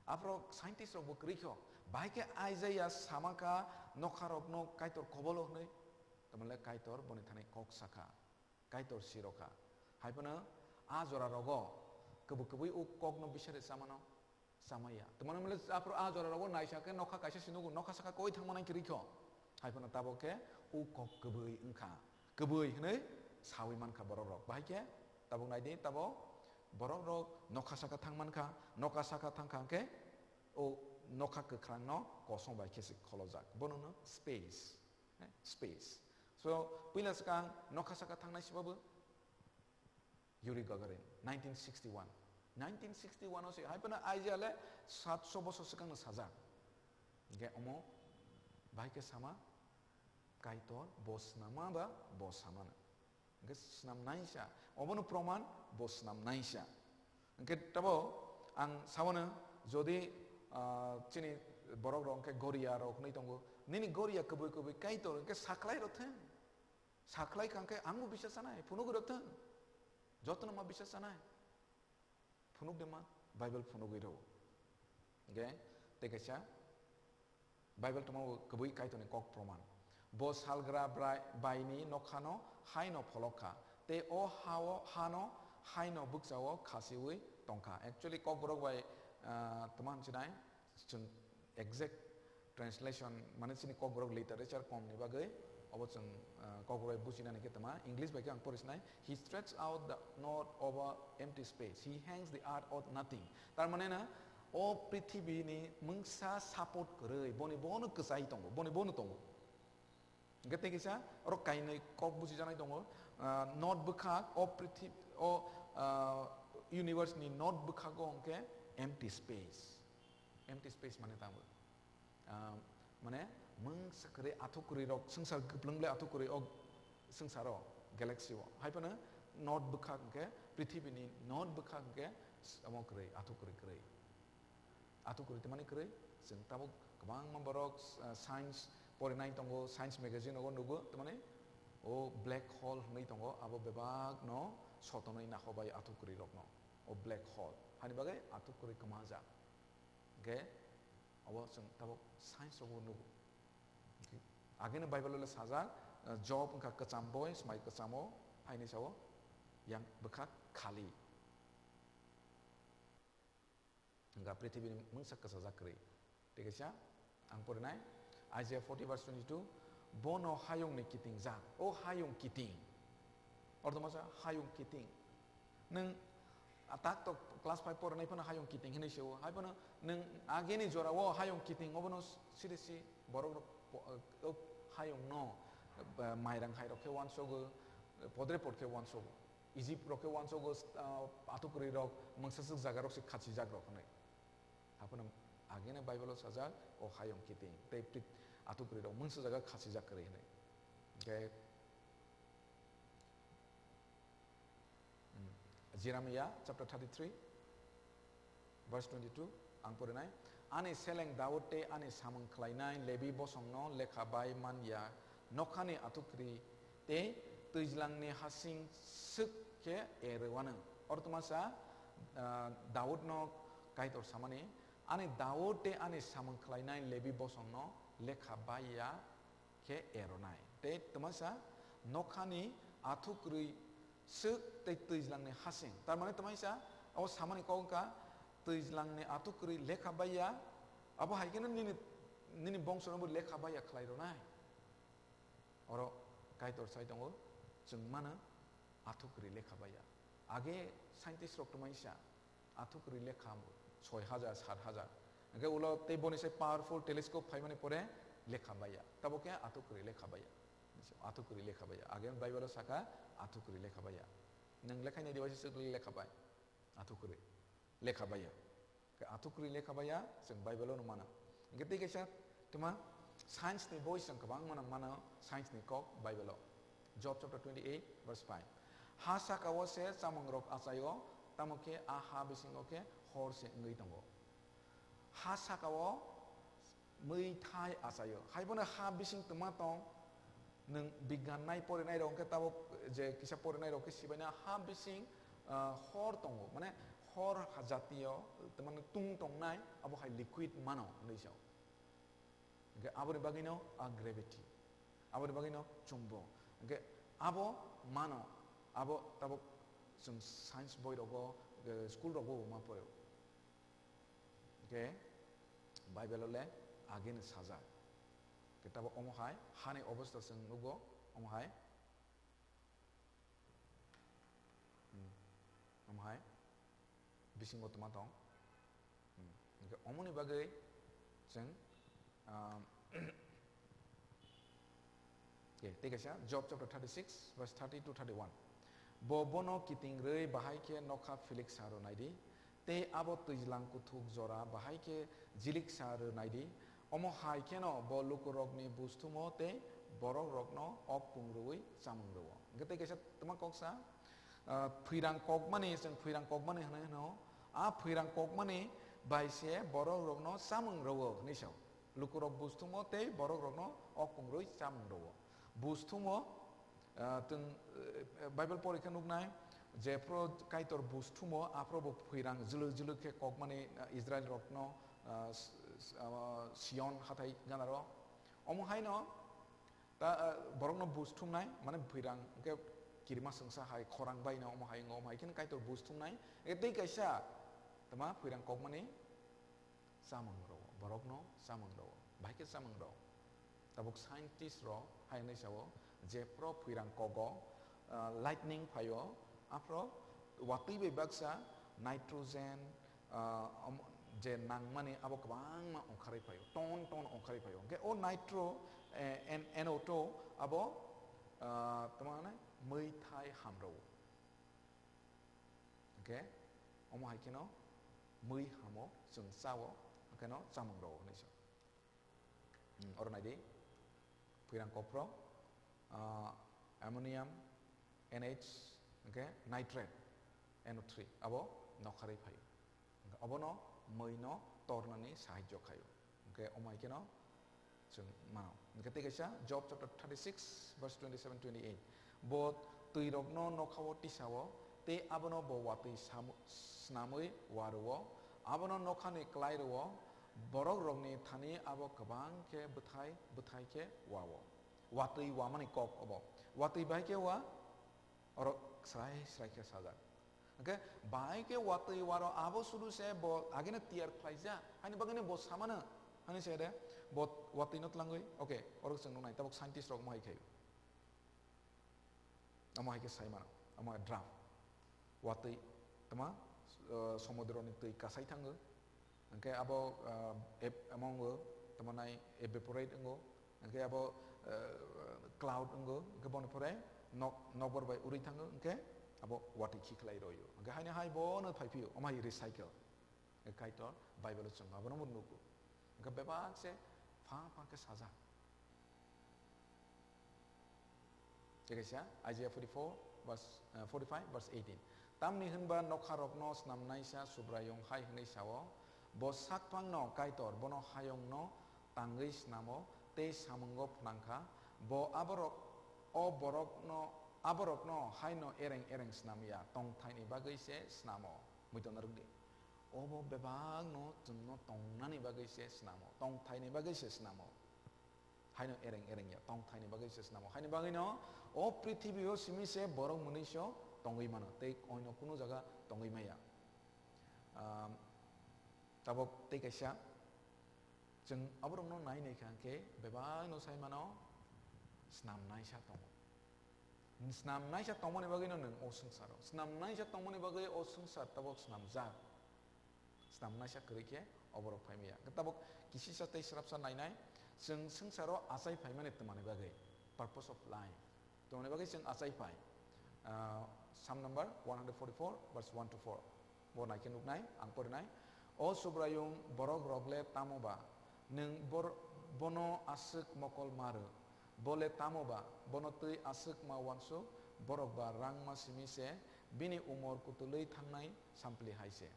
Aphro scientist rok bo kwrwi kho, bahai khe Isaiah sama kha nokharokno Kaitor kobolo hwnwi, tamle Kaitor boni thani kok sakha, Kaitor sirokha. Hai phano a jora rogo kwbwi kwbwi o kokno bisari chamano chamaya. Tamani mole aphro a jora rogo naisa khe nokha kaisa si nugo, nokha saka koi thangmani kwrwi kho. Hai phano tabok khe o kok kwbwi wngkha. Kwbwi hwnwi sawi mankha borok rok. Bahai khe tabok naidi, tabok borok rok nokha saka thang mankha, nokha saka thangkha hwnkhe o nokha kwkhrangno kosong bai khe se kholojak. Bono no space, eh, space. So, puila swkang nokha saka thangnai sibabu Yuri Gagarin, nineteen sixty-one. Nineteen sixty-one o se, hai phano Isaiah le satso bosor swkangno sajak. Hingke omo bahai khe sama, Kaitor bo swnama ba bo samano. Hingke swnam naisa, obono proman bo swnam naisa. Hingke tabo ang sabono, jodi, ah, chini borok rok hingke goria rok hwnwi tongo, nini goria kwbwi kwbwi Kaitor hingke saklai rok thung. Saklai kha hingke angbo bisa sanai, phunugwi rok thung. Jotono ma bisa sanai. Phunuk de ma, Bible phunugwi rw. Hingke tei kaisa Bible tongmao kwbwi Kaitorni kok proman. Bo salgra brai-, baini nokhano haino pholok kha, tei o hao, hano haino bwkchao khasiwi tong kha. Actually, Kokborok bai, ah, tma hinwi sinai, chwng exact translation, mane chini Kokborok literature kom ni bagwi, obo chwng, ah, Kokborok bai bujinani khe tma, English bai khe ang pori sinai, "He stretches out the net over empty space. He hangs the earth on nothing." Tar mane na, o prithibini mungsa support kwrwi, boni bono kwchai tongo, boni bono tongo. Hingke tei kisa, oro kainwi kok buchijaknai tongo, ah, net bwkhak, o prithib-, o, ah, universe ni net bwkhago hingke empty space. Empty space mane tamo. Ah, mane, mungsa kwrwi, athuk kwrwi rok, swngchar kwplwng ble athuk kwrwi o swngcharo, galaxy o. Hai phano net bwkhak hingke, prithibini net bwkhak hingke, s-, omo kwrwi, athuk kwrwi kwrwi. Athuk kwrwi tei mani kwrwi, chwng tabuk kwbangma borok, ah, science porinai tongo, science magazine rogo nugo, tei mani o black hole hwnwi tongo, abo bebak no sotonwi nahobai athuk kwrwi rokno. O black hole, hani bagwi athuk kwrwi kwmajak. Hingke abo chwng tabuk science rogo nugo. Hingke ageno Bible o le sajak, eh, Job wngkha kwcham boi, swmai kwchamo, haini sao yang bwkhak khali. Hingka prithibini mungsa kwchajak kwrwi. Tei kaisa ang porinai Isaiah forty verse twenty-two, "Bono hayungni kiting jak." O hayung kiting. Ortho masa hayung kiting. Nwng, ah, tak tok class five porinai phano hayung kiting hinwi se o. Hai phano nwng ageni jora o hayung kiting obono siri si borok rok po-, o hayung no, ba, mairang hai rok khe wansogo, podre pod khe wansogo. Egypt rok khe wansogo, ah, athuk kwrwi rok, mungsaswk jaga rok se khachijak rok hinwi. Haphano agene Bible o sajak, o hayung kiting, tei prit-, athuk kwrwi rok mungsa jaga khachijak kwrwi hinwi. Hingke, hmm, Jeremiah chapter thirty-three, verse twenty-two, ang porinai, "Ani seleng Daud tei ani samung khlainai Lebi bosongno lekha bai man ya, nokhani athukri tei twijlangni hasing swk khe erwano." Oro tongmasa, ah, Daudno Kaitor samani, "Ani Daud tei ani samung khlainai Lebi bosongno lekha bai ya khe eronai." Tei tongmasa, "Nokhani athukri swk tei twijlangni hasing." Tar mane tongmasa, o samani kok wngkha, twijlangni athukri lekha bai ya, abo hai kheno nini, nini bongsono bo lekha bai ya khlai rwnai. Oro Kaitor sai tongo, chwng mano athukri lekha bai ya. Age scientist rok tongmani sa, athukri lekha soi hajar, sat hajar. Hingke ulo tei boni sai powerful telescope phaimani pore lekha bai ya. Tabo khe athukri lekha bai ya. Athukri lekha bai ya. Age Bible o saka athukri lekha bai ya. Nwng lekha ni device se lekha bai. Athukri lekha bai ya. Khe athukri lekha bai ya, chwng Bible o no mano. Hingke tei kaisa, tma, science ni boi chwng kwbangma no mano, science ni kok Bible o. Job chapter twenty-eight, verse five. Ha saka-o se chamungrok achaio, tamo khe a ha bisingo khe hor se wngwi tongo. Ha saka-o mui thai achaio. Haibono ha bising twma tong, nwng bigyan nai porinai rok khe tabuk je kisa porinai rok khe sibaina ha bising, ah, hor tongo. Mane hor ha jatiyo, tamani tung tongnai, abo hai liquid mano, hinwi sao. Hingke aboni bagwino a gravity, aboni bagwino chumbok. Hingke abo mano, abo tabuk chwng science boi rogo, eh, school rogo ma pore. Hingke Bible o le ageno sajak. Hingke tabuk omo hai hani obosta chwng nugo, omo hai. Hmm. Omo hai bisingo toma tong. Hmm. Hingke omoni bagwi chwng, um, okay, tei kaisa Job chapter thirty-six, verse thirty to thirty-one. Bo bono kiting rwi bahai khe nokha philik sa rw nai di, tei abo twijlang kuthuk jora bahai khe jilik sa rw nai di. Omo hai kheno bo lukurokni busthumo tei borokrokno ok pung rwui chamung rwo. Hingke tei kaisa toma kok sa, ah, phwirang kokmani, chwng phwirang kokmani hwnwi hwno, a phwirang kokmani bai se borokrokno chamung rwo hwnwi sao. Lukurok busthumo tei borokrokno ok pung rwui chamung rwo. Busthumo, ah, twng, eh, Bible pori khe nuknai, jephru Kaitor busthumo, aphru bo phwirang jwlwk jwlwk khe kokmani, ah, Israel rokno, ah, s-, s-, ah, Sion hathai ganaro. Omo haino ta, ah, borokno busthumnai, mane phwirang khe kirima swngsa hai khorang baino omo hai wngo, omo hai kheno Kaitor busthumnai. E tei kaisa, tama phwirang kokmani chamung rwo, borokno chamung rwo, bahai khe chamung rwo. Tabuk scientist rok hai hwnwi sao, jephru phwirang kogo, ah, lightning phaio, aphro watwi bai baksa nitrogen, ah, om-, je nangmani abo kwbangma ongkharwi phaio, ton ton ongkharwi phaio. Hwnkhe o nitro, eh, N-, N O two abo, ah, tamo hwnwi mui thai hamrwo. Hwnkhe omo hai kheno mui hamo, chwng chao, hwnkhe no chamung rwo hwnwi sa. Hmm, oro nai di, phwirang kokphro, ah, ammonium, N H, hwnkhe nitrate, N O three, abo nokharwi phaio. Hwnkhe obono mui no tornani sahajyo khaio. Hwnkhe omo hai kheno chwng mano. Hwnkhe tei kaisa Job chapter thirty-six, verse twenty-seven, twenty-eight. Bo twi rokno nokhao tisao, tei abono bo watwi samu-, snamwi wa rwo, abono nokhani klai rwo, borok rokni thani abo kwbang khe bwthai bwthai khe wa-o. Watwi wamani kok obo. Watwi bai khe wa, oro srai srai khe sajak. Hwnkhe bai khe watwi waro abo sudu se bo ageno tiyar khlaijak. Haini bagwino bo samano, hani se de, bo watwi no twlangwi, okay, oro chwng nuknai, tabuk scientist rok mohai khaio. Amo hai khe sai mano, amo hai draft. Watwi, tama, eh, somudroni twi kasai thango. Hwnkhe abo, eh, ep-, amo wngo, tamo nai evaporate wngo. Hwnkhe abo, eh, cloud wngo. Hwnkhe boni pore nok, nokbar bai urwi thango. Hwnkhe abo watwi khiklai royo. Hwnkhe haino hai bono phai phio, omo hai recycle. Hwnkhe Kaitor Bible o chwng abono bo nugo. Hwnkhe bebak se pha pha khe sajak. Tei kaisa Isaiah forty-four verse, eh, forty-five verse eighteen. Tamni hwnba nokharokno snamnaisa Subraiyung hai hwnwi sao, bo sakphangno Kaitor, bono hayungno tangwi snamo tei samungo phnangkha, bo aborok, o borokno, aborokno haino ereng ereng snamya, tongthaini bagwi se snamo. Muitongo rwdi. Obo bebakno chwngno tongnani bagwi se snamo, tongthaini bagwi se snamo. Haino ereng ereng ya, tongthaini bagwi se snamo. Haini bagwino o prithibi o simi se borok mwnwi se tongwi mano, tei oino kunu jaga tongwi maya. Am, tabok tei kaisa, chwng aborokno nai nai kha khe bebakno sai mano, snamnaisa tongo. Snamnaisa tongmani bagwino nwng o swngcharo. Snamnaisa tongmani bagwi o swngchar tabok snamjak. Snamnaisa kwrwi khe oborok phai maya. Hwnkhe tabok kisisa tei swrapsa nainai, chwng swngcharo achai phaimani twmani bagwi, purpose of life. Twmani bagwi chwng achai phai. Ah, Psalm number one hundred forty-four, verse one to four. Bo nai khe nuknai, ang porinai. O Subraiyung, borok rok le tamo ba? Nwng bor-, bono aswk mokol ma rw? Bo le tamo ba, bono twi aswk ma uansuk, borok ba rang ma simi se, bini umor kutulwi thangnai sampli hai se.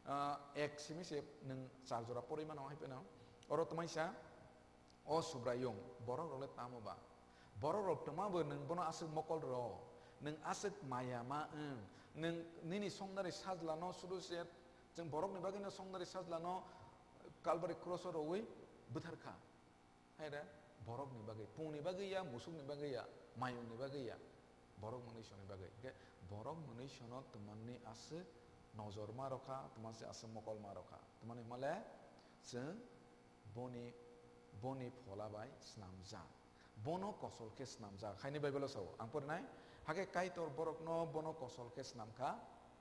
Ah, ek simi se nwng char jora porwi mano hai phano. Oro twmaisa, o Subraiyung, borok rok le tamo ba? Borok rok twma bo nwng bono aswk mokol rw, nwng aswk maya ma wng, nwng nini songdari sajla no sudu se, chwng borok ni bagwi no songdari sajla no Kalbari cross o rwi bwthar kha. Hai da, borok ni bagwi, pung ni bagwi ya, musuk ni bagwi ya, mayung ni bagwi ya, borok mwnwi soni bagwi. Hwnkhe borok mwnwi sono twmani aswk nojor ma rokha, twmani aswk mokol ma rokha. Twmani hwnmale chwng boni, boni phola bai snamjak. Bono kosol khe snamjak. Haini Bible o sao, ang porinai, hakhe Kaitor borokno bono kosol khe snamkha,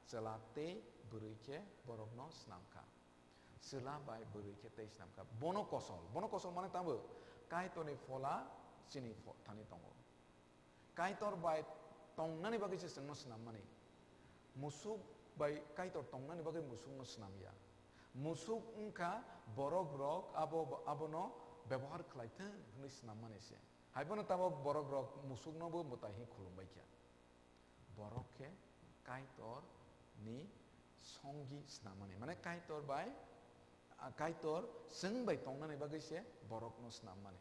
chwla tei bwrwi khe borokno snamkha. Chwla bai bwrwi khe tei snamkha. Bono kosol. Bono kosol mane tamo? Kaitorni phola chini pho-, thani tongo. Kaitor bai tongnani bagwi se chwngno snammani. Musuk bai Kaitor tongnani bagwi musukno snamya. Musuk wngkha borok rok abo, abono bebohar khlai thung hwnwi snammani se. Haiphano tamo borok rok musuknobo mwtai hwnwi khulumbai kha. Borok khe Kaitor ni songi snamani. Mane Kaitor bai, a, Kaitor chwng bai tongnani bagwi se borokno snamani.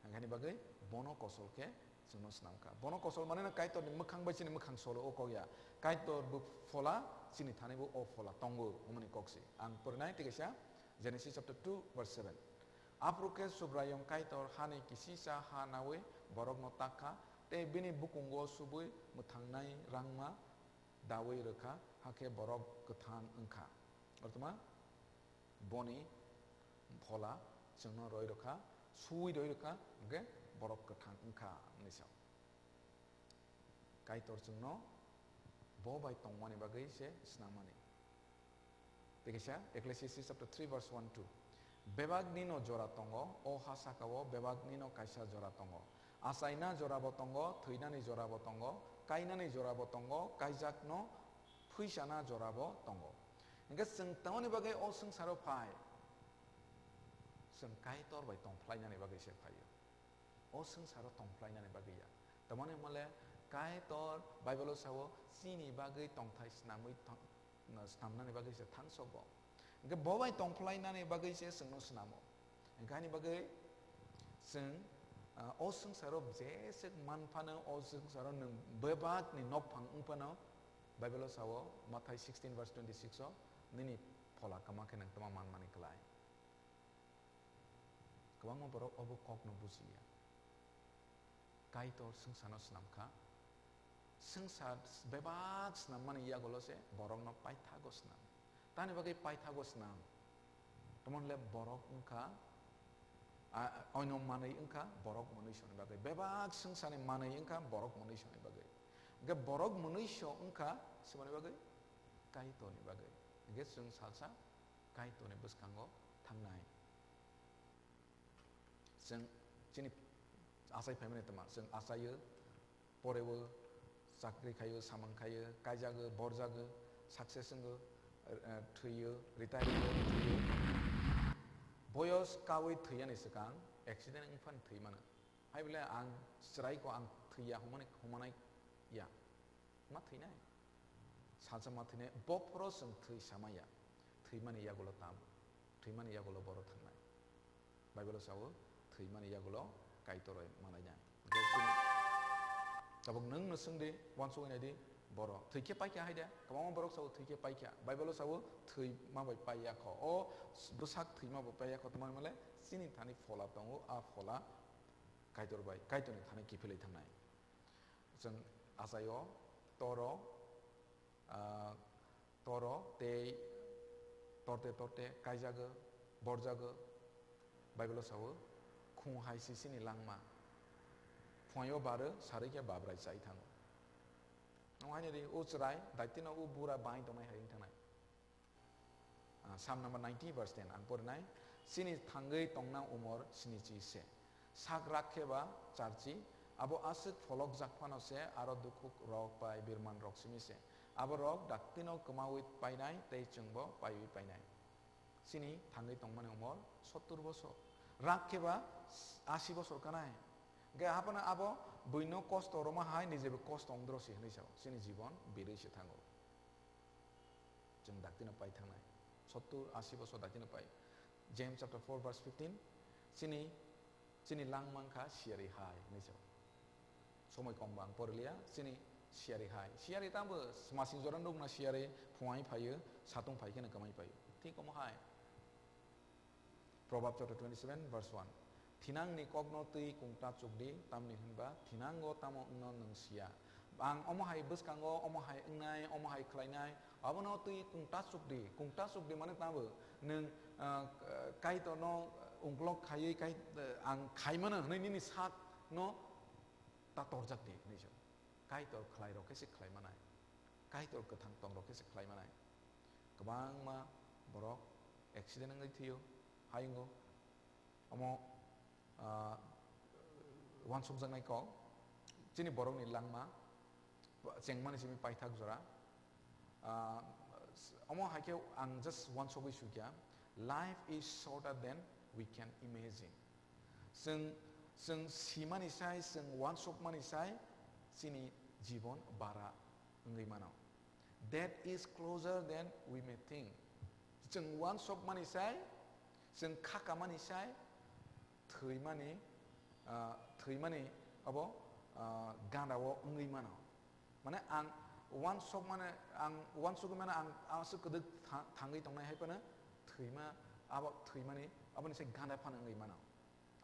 Haini bagwi bono kosol khe chwngno snamkha. Bono kosol mane no Kaitor ni mwkhang bai chini mwkhang solo o kok ya. Kaitor bo phola, chini thani bo o phola tongo, hwnmani kok se. Ang porinai tei kaisa Genesis chapter two verse seven. Aphuru khe Subraiyung Kaitor hani kisisa ha naui borokno tak kha, tei bini bukungo subui mwthangnai rangma daui rwkha, hakhe borok kwthang wngkha. Ortoma boni phola chwngno roi rwkha, suui roi rwkha, hwnkhe borok kwthang wngkha hwnwi sao. Kaitor chwngno bo bai tongmani bagwi se snamani. Tei kaisa Ecclesiastes chapter three verse one two. Bebak nino jora tongo, o ha sakao bebak nino kaisa jora tongo. Achaina jorabo tongo, thwinani jorabo tongo, kainani jorabo tongo, kaijakno phuisana jorabo tongo. Hwnkhe chwng tamoni bagwi o swngcharo phai? Chwng Kaitor bai tongphlainani bagwi se phaio. O swngcharo tongphlainani bagwi ya. Tamoni hwnmale Kaitor Bible o sao chini bagwi tongthai snamwi tong-, snamnani bagwi se thangsok bo. Hwnkhe bo bai tongphlainani bagwi se chwngno snamo. Hwnkhe ani bagwi chwng, ah, o swngcharo jeswk man phano, o swngcharo nwng bebak ni nokphang wng phano, Bible o sao Mathai sixteen verse twenty-six o, "Nini phola kwma khe nwng tma manmani klai." Kwbangma borok obo kokno bujiya. Kaitor swngcharno snam kha. Swngchar bebak snammani yagulo se borokno paithago snam. Tamni bagwi paithago snam? Tamoni le borok wngkha, a, oino manwi wngkha borok mwnwisoni bagwi. Bebak swngcharni manwi wngkha borok mwnwisoni bagwi. Hwnkhe borok mwnwiso wngkha swmani bagwi? Kaitorni bagwi. Hwnkhe chwng salsa Kaitorni bwskango thangnai. Chwng chini achai phaimani twma, chwng achaio, poreo, chakri khaio, samung khaio, kaijago, borjago, success wngo, eh, thwiyo, retire wngo, thwiyo. Boyos kaui thwiyani swkang accident wngphani thwi mano. Hai bole ang chwraiko ang thwiya hwnmani, hwnmanai ya. Ma thwinai? Salsa ma thwinai, bophoro chwng thwi samaya. Thwimani yagulo tam? Thwimani yagulo boro thangnai. Bible o sao, thwimani yagulo Kaitoroi malainai. Hwnkhe chini tabuk nwng no swngdi, uansugwi naidi, boro thwikhe paikha haide? Kwbangma borok sao thwikhe paikha. Bible o sao, thwima bai paiya kho. O bwsak thwima bai paiya kho, tamni hwnmale chini thani phola tongo, a phola Kaitor bai, Kaitorni thani kiphilwi thangnai. Chwng achaio, toro, ah, toro tei torte torte kaijago, borjago. Bible o sao, "Khung hai sisini langma, phuaio baro, sarwi khe babrai chai thango." Omo haino ri, o chwrai, daitino o bura bai tongnai hai wng thangnai. Ah, Psalm number ninety verse ten ang porinai, "Chini thangwi tongna umor sinichi se. Sak rak khe ba charchi, abo aswk pholokjak phano se, aro dukhuk rok bai birman rok simi se. Abo rok daktino kwmaui painai tei chwngbo paiwi painai." Chini thangwi tongmani umor sottur bosor. Rak khe ba asi bosor kanai. Hwnkhe haphano abo buino kosto rwma hai nijebo kosto wngdro se hwnwi sao, chini jibon birwi se thango. Chwng daktino pai thangnai. Sottur, asi bosor daktino pai. James chapter four verse fifteen, chini, chini langma wngkha siyari hai hwnwi sao. Somoi kom bo ang poriliya, chini siyari hai. Siyari tamo masing jora nukna siyari phungai phaio, satung phai kheno kwmai phaio. Thik omo hai. Proverb chapter twenty-seven verse one. Thinangni kokno twi kungta chukdi, tamni hwnba thinango tamo wngno nwng siya. Ang omo hai bwskango, omo hai wngnai, omo hai khlainai, abono twi kungta chukdi. Kungta chukdi mane tamo nwng, ah, Kaitorno ungklok khaiwi kai, ang khaimano hwnwi nini sakno ta torjak di hwnwi se. Kaitor khlai rok khe se khlai manai. Kaitor kwthang tong rok khe se khlai manai. Kwbangma borok accident wngwi thwio, hayungo. Omo, ah, uansukjaknai kok. Chini borokni langma chengmani simi paithak jora. Ah, omo hai khe ang just uansugwi sukya. Life is shorter than we can imagine. Chwng, chwng simani sai, chwng uansukmani sai, chini jibon bara wngwi mano. Death is closer than we may think. Chwng uansukmani sai, chwng khakamani sai, thwimani, ah, thwimani abo, ah, gandao wngwi mano. Mane ang uansukmani, ang uansugwi mano, ang, ang aswk kwdwk tha-, thangwi tongnai hai phano thwima, abo thwimani, aboni sai ganda phano wngwi mano.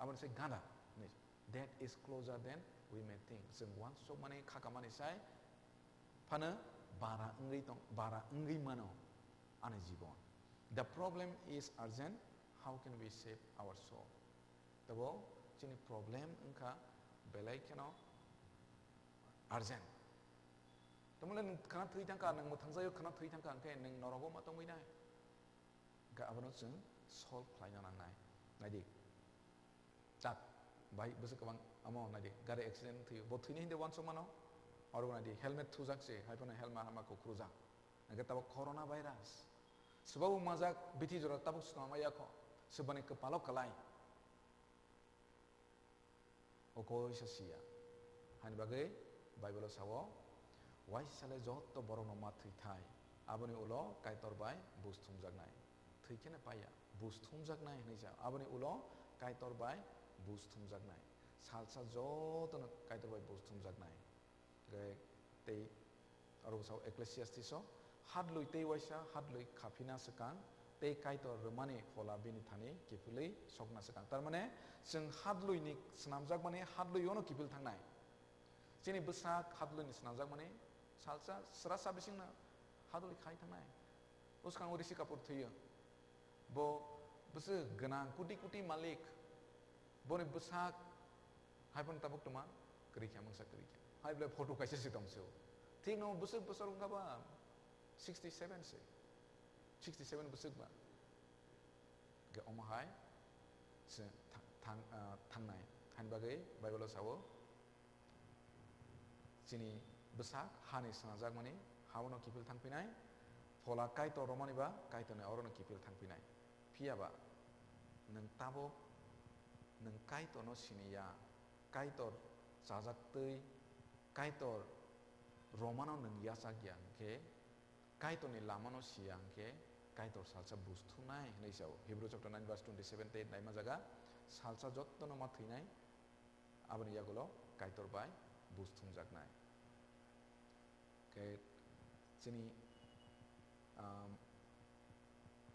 Aboni sai ganda hwnwi. Death is closer than we may think. Chwng uansukmani, khakamani sai phano bara wngwi tong, bara wngwi mano ani jibon. The problem is urgent. How can we save our soul? Tabo chini problem wngkha belai kheno urgent. Tamole nwng khana thwi thangkha, nwng mwthangjaio khana thwi thangkha, hwnkhe nwng norogo ma tongwi nai? Hwnkhe abono chwng solve khlaina nangnai. Naidi. Chak, bai bwswk kwbang amo naidi, gari accident thwio, bo thwini hindi uansuk mano, oro naidi, helmet thujak se, hai phano helmet hama kukrujak. Hwnkhe tabuk corona virus. Swbabo majak bithi jora tabuk swnam ya kho, swbani kwpalo kwlai. O koi sa siya. Hani bagwi Bible o sao, waisa le jotto borokno ma thwi thai, aboni ulo Kaitor bai buj thumjaknai. Thwi kheno paiya, buj thumjaknai hwnwi sa. Aboni ulo Kaitor bai buj thumjaknai. Salsa jotono Kaitor bai buj thumjaknai. Hwnkhe tei aro sao Ecclesiastes o, "Hadlwi tei waisa hadlwi khaphina swkang, tei Kaitor rwmani phola bini thani kiphilwi sokna swkang." Tar mane, chwng hadlwini swnamjakmani hadlwiono kiphil thangnai. Chini bwsak hadlwini swnamjakmani salsa srasa bisingno hadlwi khai thangnai. Bwskango Rishi Kapoor thwiyo. Bo bwswk gwnang, kuti kuti malik. Boni bwsak hai phano tabuk tongma kwrwi kha, mungsa kwrwi kha. Hai bwlai photo kaisa si tong se o. Thik no bwswk bwswk wngkha ba sixty seven se. Sixty seven bwswk ba. Hwnkhe omo hai se tha-, thang, ah, thangnai. Hani bagwi Bible o sao, chini bwsak hani swnajakmani hao no kiphil thangphinai, phola Kaitor romani ba Kaitorni oro no kiphil thangphinai. Phiya ba nwng tabuk nwng Kaitorno sini ya, Kaitor chajak twi Kaitor romano nwng yachak ya hwnkhe, Kaitorni lamano siya hwnkhe Kaitor salsa buj thumnai hwnwi sao. Hebrew chapter nine verse twenty seven tei naima jaga, salsa jottono ma thwinai, aboni yagulo Kaitor bai buj thumjaknai. Khe chini, um,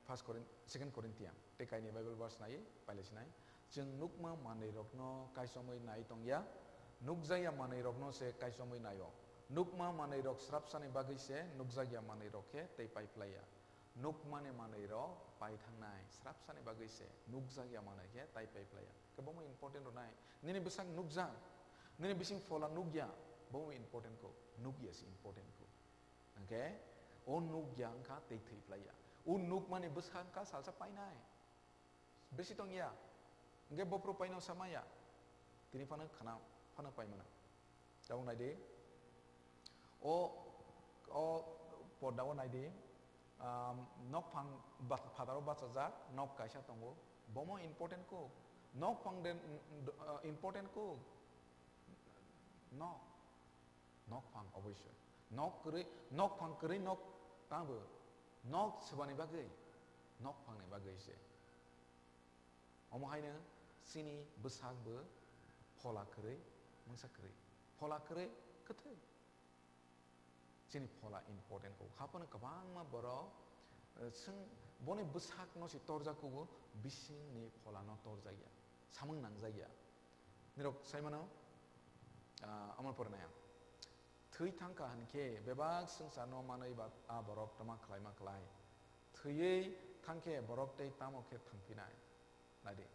First Corin-, Second Corinthian tei kaini Bible verse nai pailaisinai. Chwng nukma manwirokno kaichomwi nai tongya, nukjakya manwirokno se kaichomwi naio. Nukma manwirok srapsani bagwi se, nukjakya manwirok khe tei pai phlaiya. Nukmani manwirok pai thangnai, srapsani bagwi se, nukjakya manwi khe tai pai phlaiya. Khe bomo important rwnai. Nini bwsak nukjak, nini bising phola nukya, bomo important kho, nukya se important kho. Hwnkhe o nukya wngkha tei thwi phlaiya. O nukmani bwsak wngkha salsa painai. Bisi tongya. Hwnkhe bophru paino samaya. Tini phano khana, phano paimano. Tabuk naidi. O, o porda o naidi. Um, nokphang ba-, phataro bachajak, nok kaisa tongo. Bomo important kho. Nokphang de, mm, mm, uh, important kho. nok, nok phang oboisoi. Nok kwrwi, nok phang kwrwi nok tangbo nok swbani bagwi, nok phangni bagwi se. Omo haino chini bwsakbo phola kwrwi, mungsa kwrwi. Phola kwrwi kwthwi. Chini phola important kho. Haphano kwbangma borok, eh, chwng boni bwsakno se torjak kugo, bisingni pholano torjakya, samung nangjakya. Nirok saimano, ah, omo pore nai ang. Thwi thangkha hinkhe bebak swngcharno manwi ba a borok tama khlaima khlai. Thwiwi thangkhe borok tei tamo khe thangphinai? Naidi.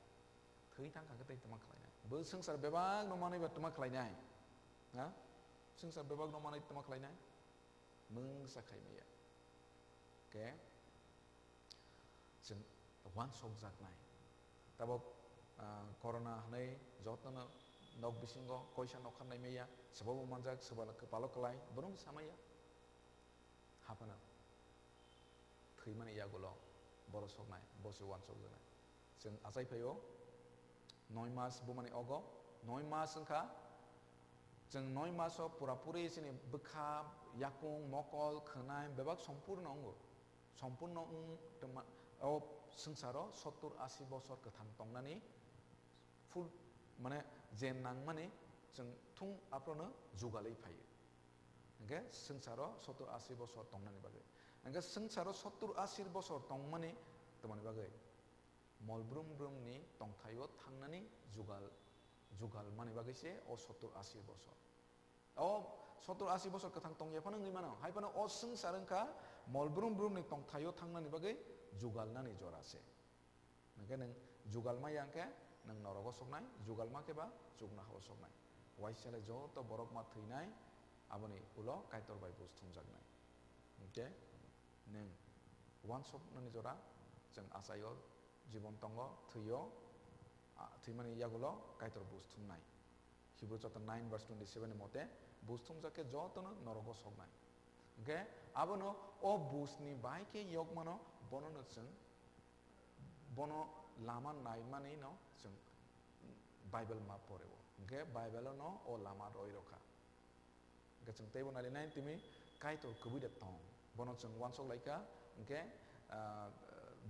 Thwi thangkha khe tei tama khlainai? Bo swngchar bebakno manwi ba tama khlainai? Ha? Swngchar bebakno manwi tama khlainai? Mungsa khai maya. Khe chwng uansukjaknai. Tabok, ah, corona hwnwi jotono nok bisingo koisa nokha nai maya, swbabo manjak, swbano kwpalo kwlai, bono wngwi sa maya. Haphano thwimani yagulo borok soknai, bo se uansukjaknai. Chwng achai phaio, noi mas bumani ogo, noi mas wngkha, chwng noi maso pura puri chini bwkha, yakung, mokol, khwnai bebak sompurno wngo. Sompurno wng tongma, o swngcharo sottur asi bosor kwthang tongnani full, mane, je nangmani chwng thung aphrono jugalwi phaio. Hingkhe swngcharo sottur asi bosor tongnani bagwi. Hingkhe swngcharo sottur asi bosor tongmani, tongmani bagwi mol brum brumni tongthaio thangnani jugal, jugal mani bagwi se o sottur asi bosor. O sottur asi bosor kwthang tongya phano wngwi mano. Hai phano o swngchar wngkha mol brum brumni tongthaio thangnani bagwi jugalnani jora se. Hingkhe nwng jugal maya hingkhe nwng norogo soknai, jugal ma khe ba chuknohao soknai. Waisa le joto borok ma thwinai, aboni ulo Kaitor bai buj thumjaknai. Hingkhe nwng uansuknani jora chwng achaio, jibon tongo, thwio, a, thwimani yagulo Kaitor buj thumnai. Hibru chapter nine verse twenty seven ni mote, buj thumjak khe jotono norogo soknai. Hingkhe abono o bujni bai khe yokmano bonono chwng, bono lama naimani no chwng Bible ma poreo. Hingkhe Bible no o lama roi rokha. Hingkhe chwng teibo nailinai timi Kaitor kwbwi de tong. Bono chwng uansuk laikha, hingkhe, ah,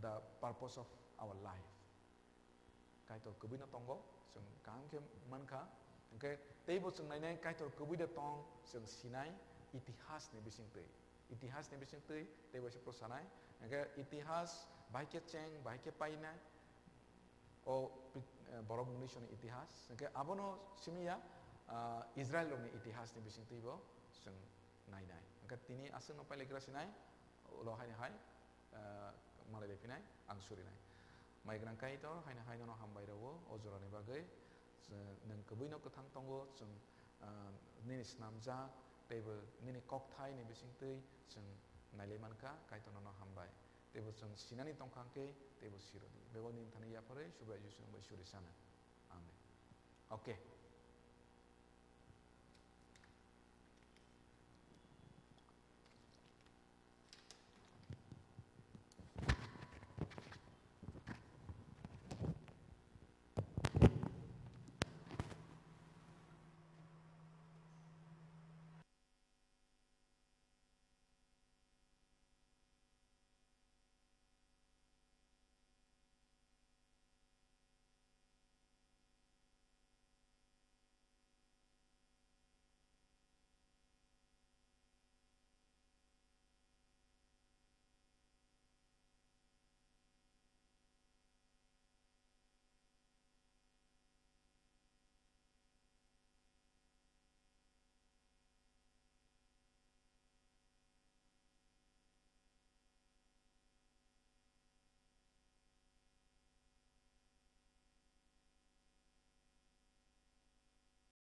the purpose of our life. Kaitor kwbwino tongo, chwng kaham khe mankha. Hingkhe teibo chwng nainai Kaitor kwbwi de tong, chwng sinai itihasni bisingtwi. Itihasni bisingtwi teibo se phuru sanai. Hingkhe itihas bahai khe cheng, bahai khe painai. O pit-, eh, borok mwnwisoni itihas. Hingkhe abono simi ya, ah, Israel rokni itihasni bisingtwibo chwng nainai. Hingkhe tini aswkno pailaigra sinai, ulo haini hai, ah, malai lai phinai, ang surinai. Mai gwnang Kaitor, haino hai nono hambai rwo, o jorani bagwi. Chwng, nwng kwbwino kwthang tongo, chwng, ah, nini snamjak, teibo nini kokthaini bisingtwi chwng nailai mankha, Kaitor nono hambai. Teibo chwng sinani tongkha hwnkhe, teibo sirodi. Bebak nini thani yapharwi, Subrai Jisu bai suri sana. Amen. Okay.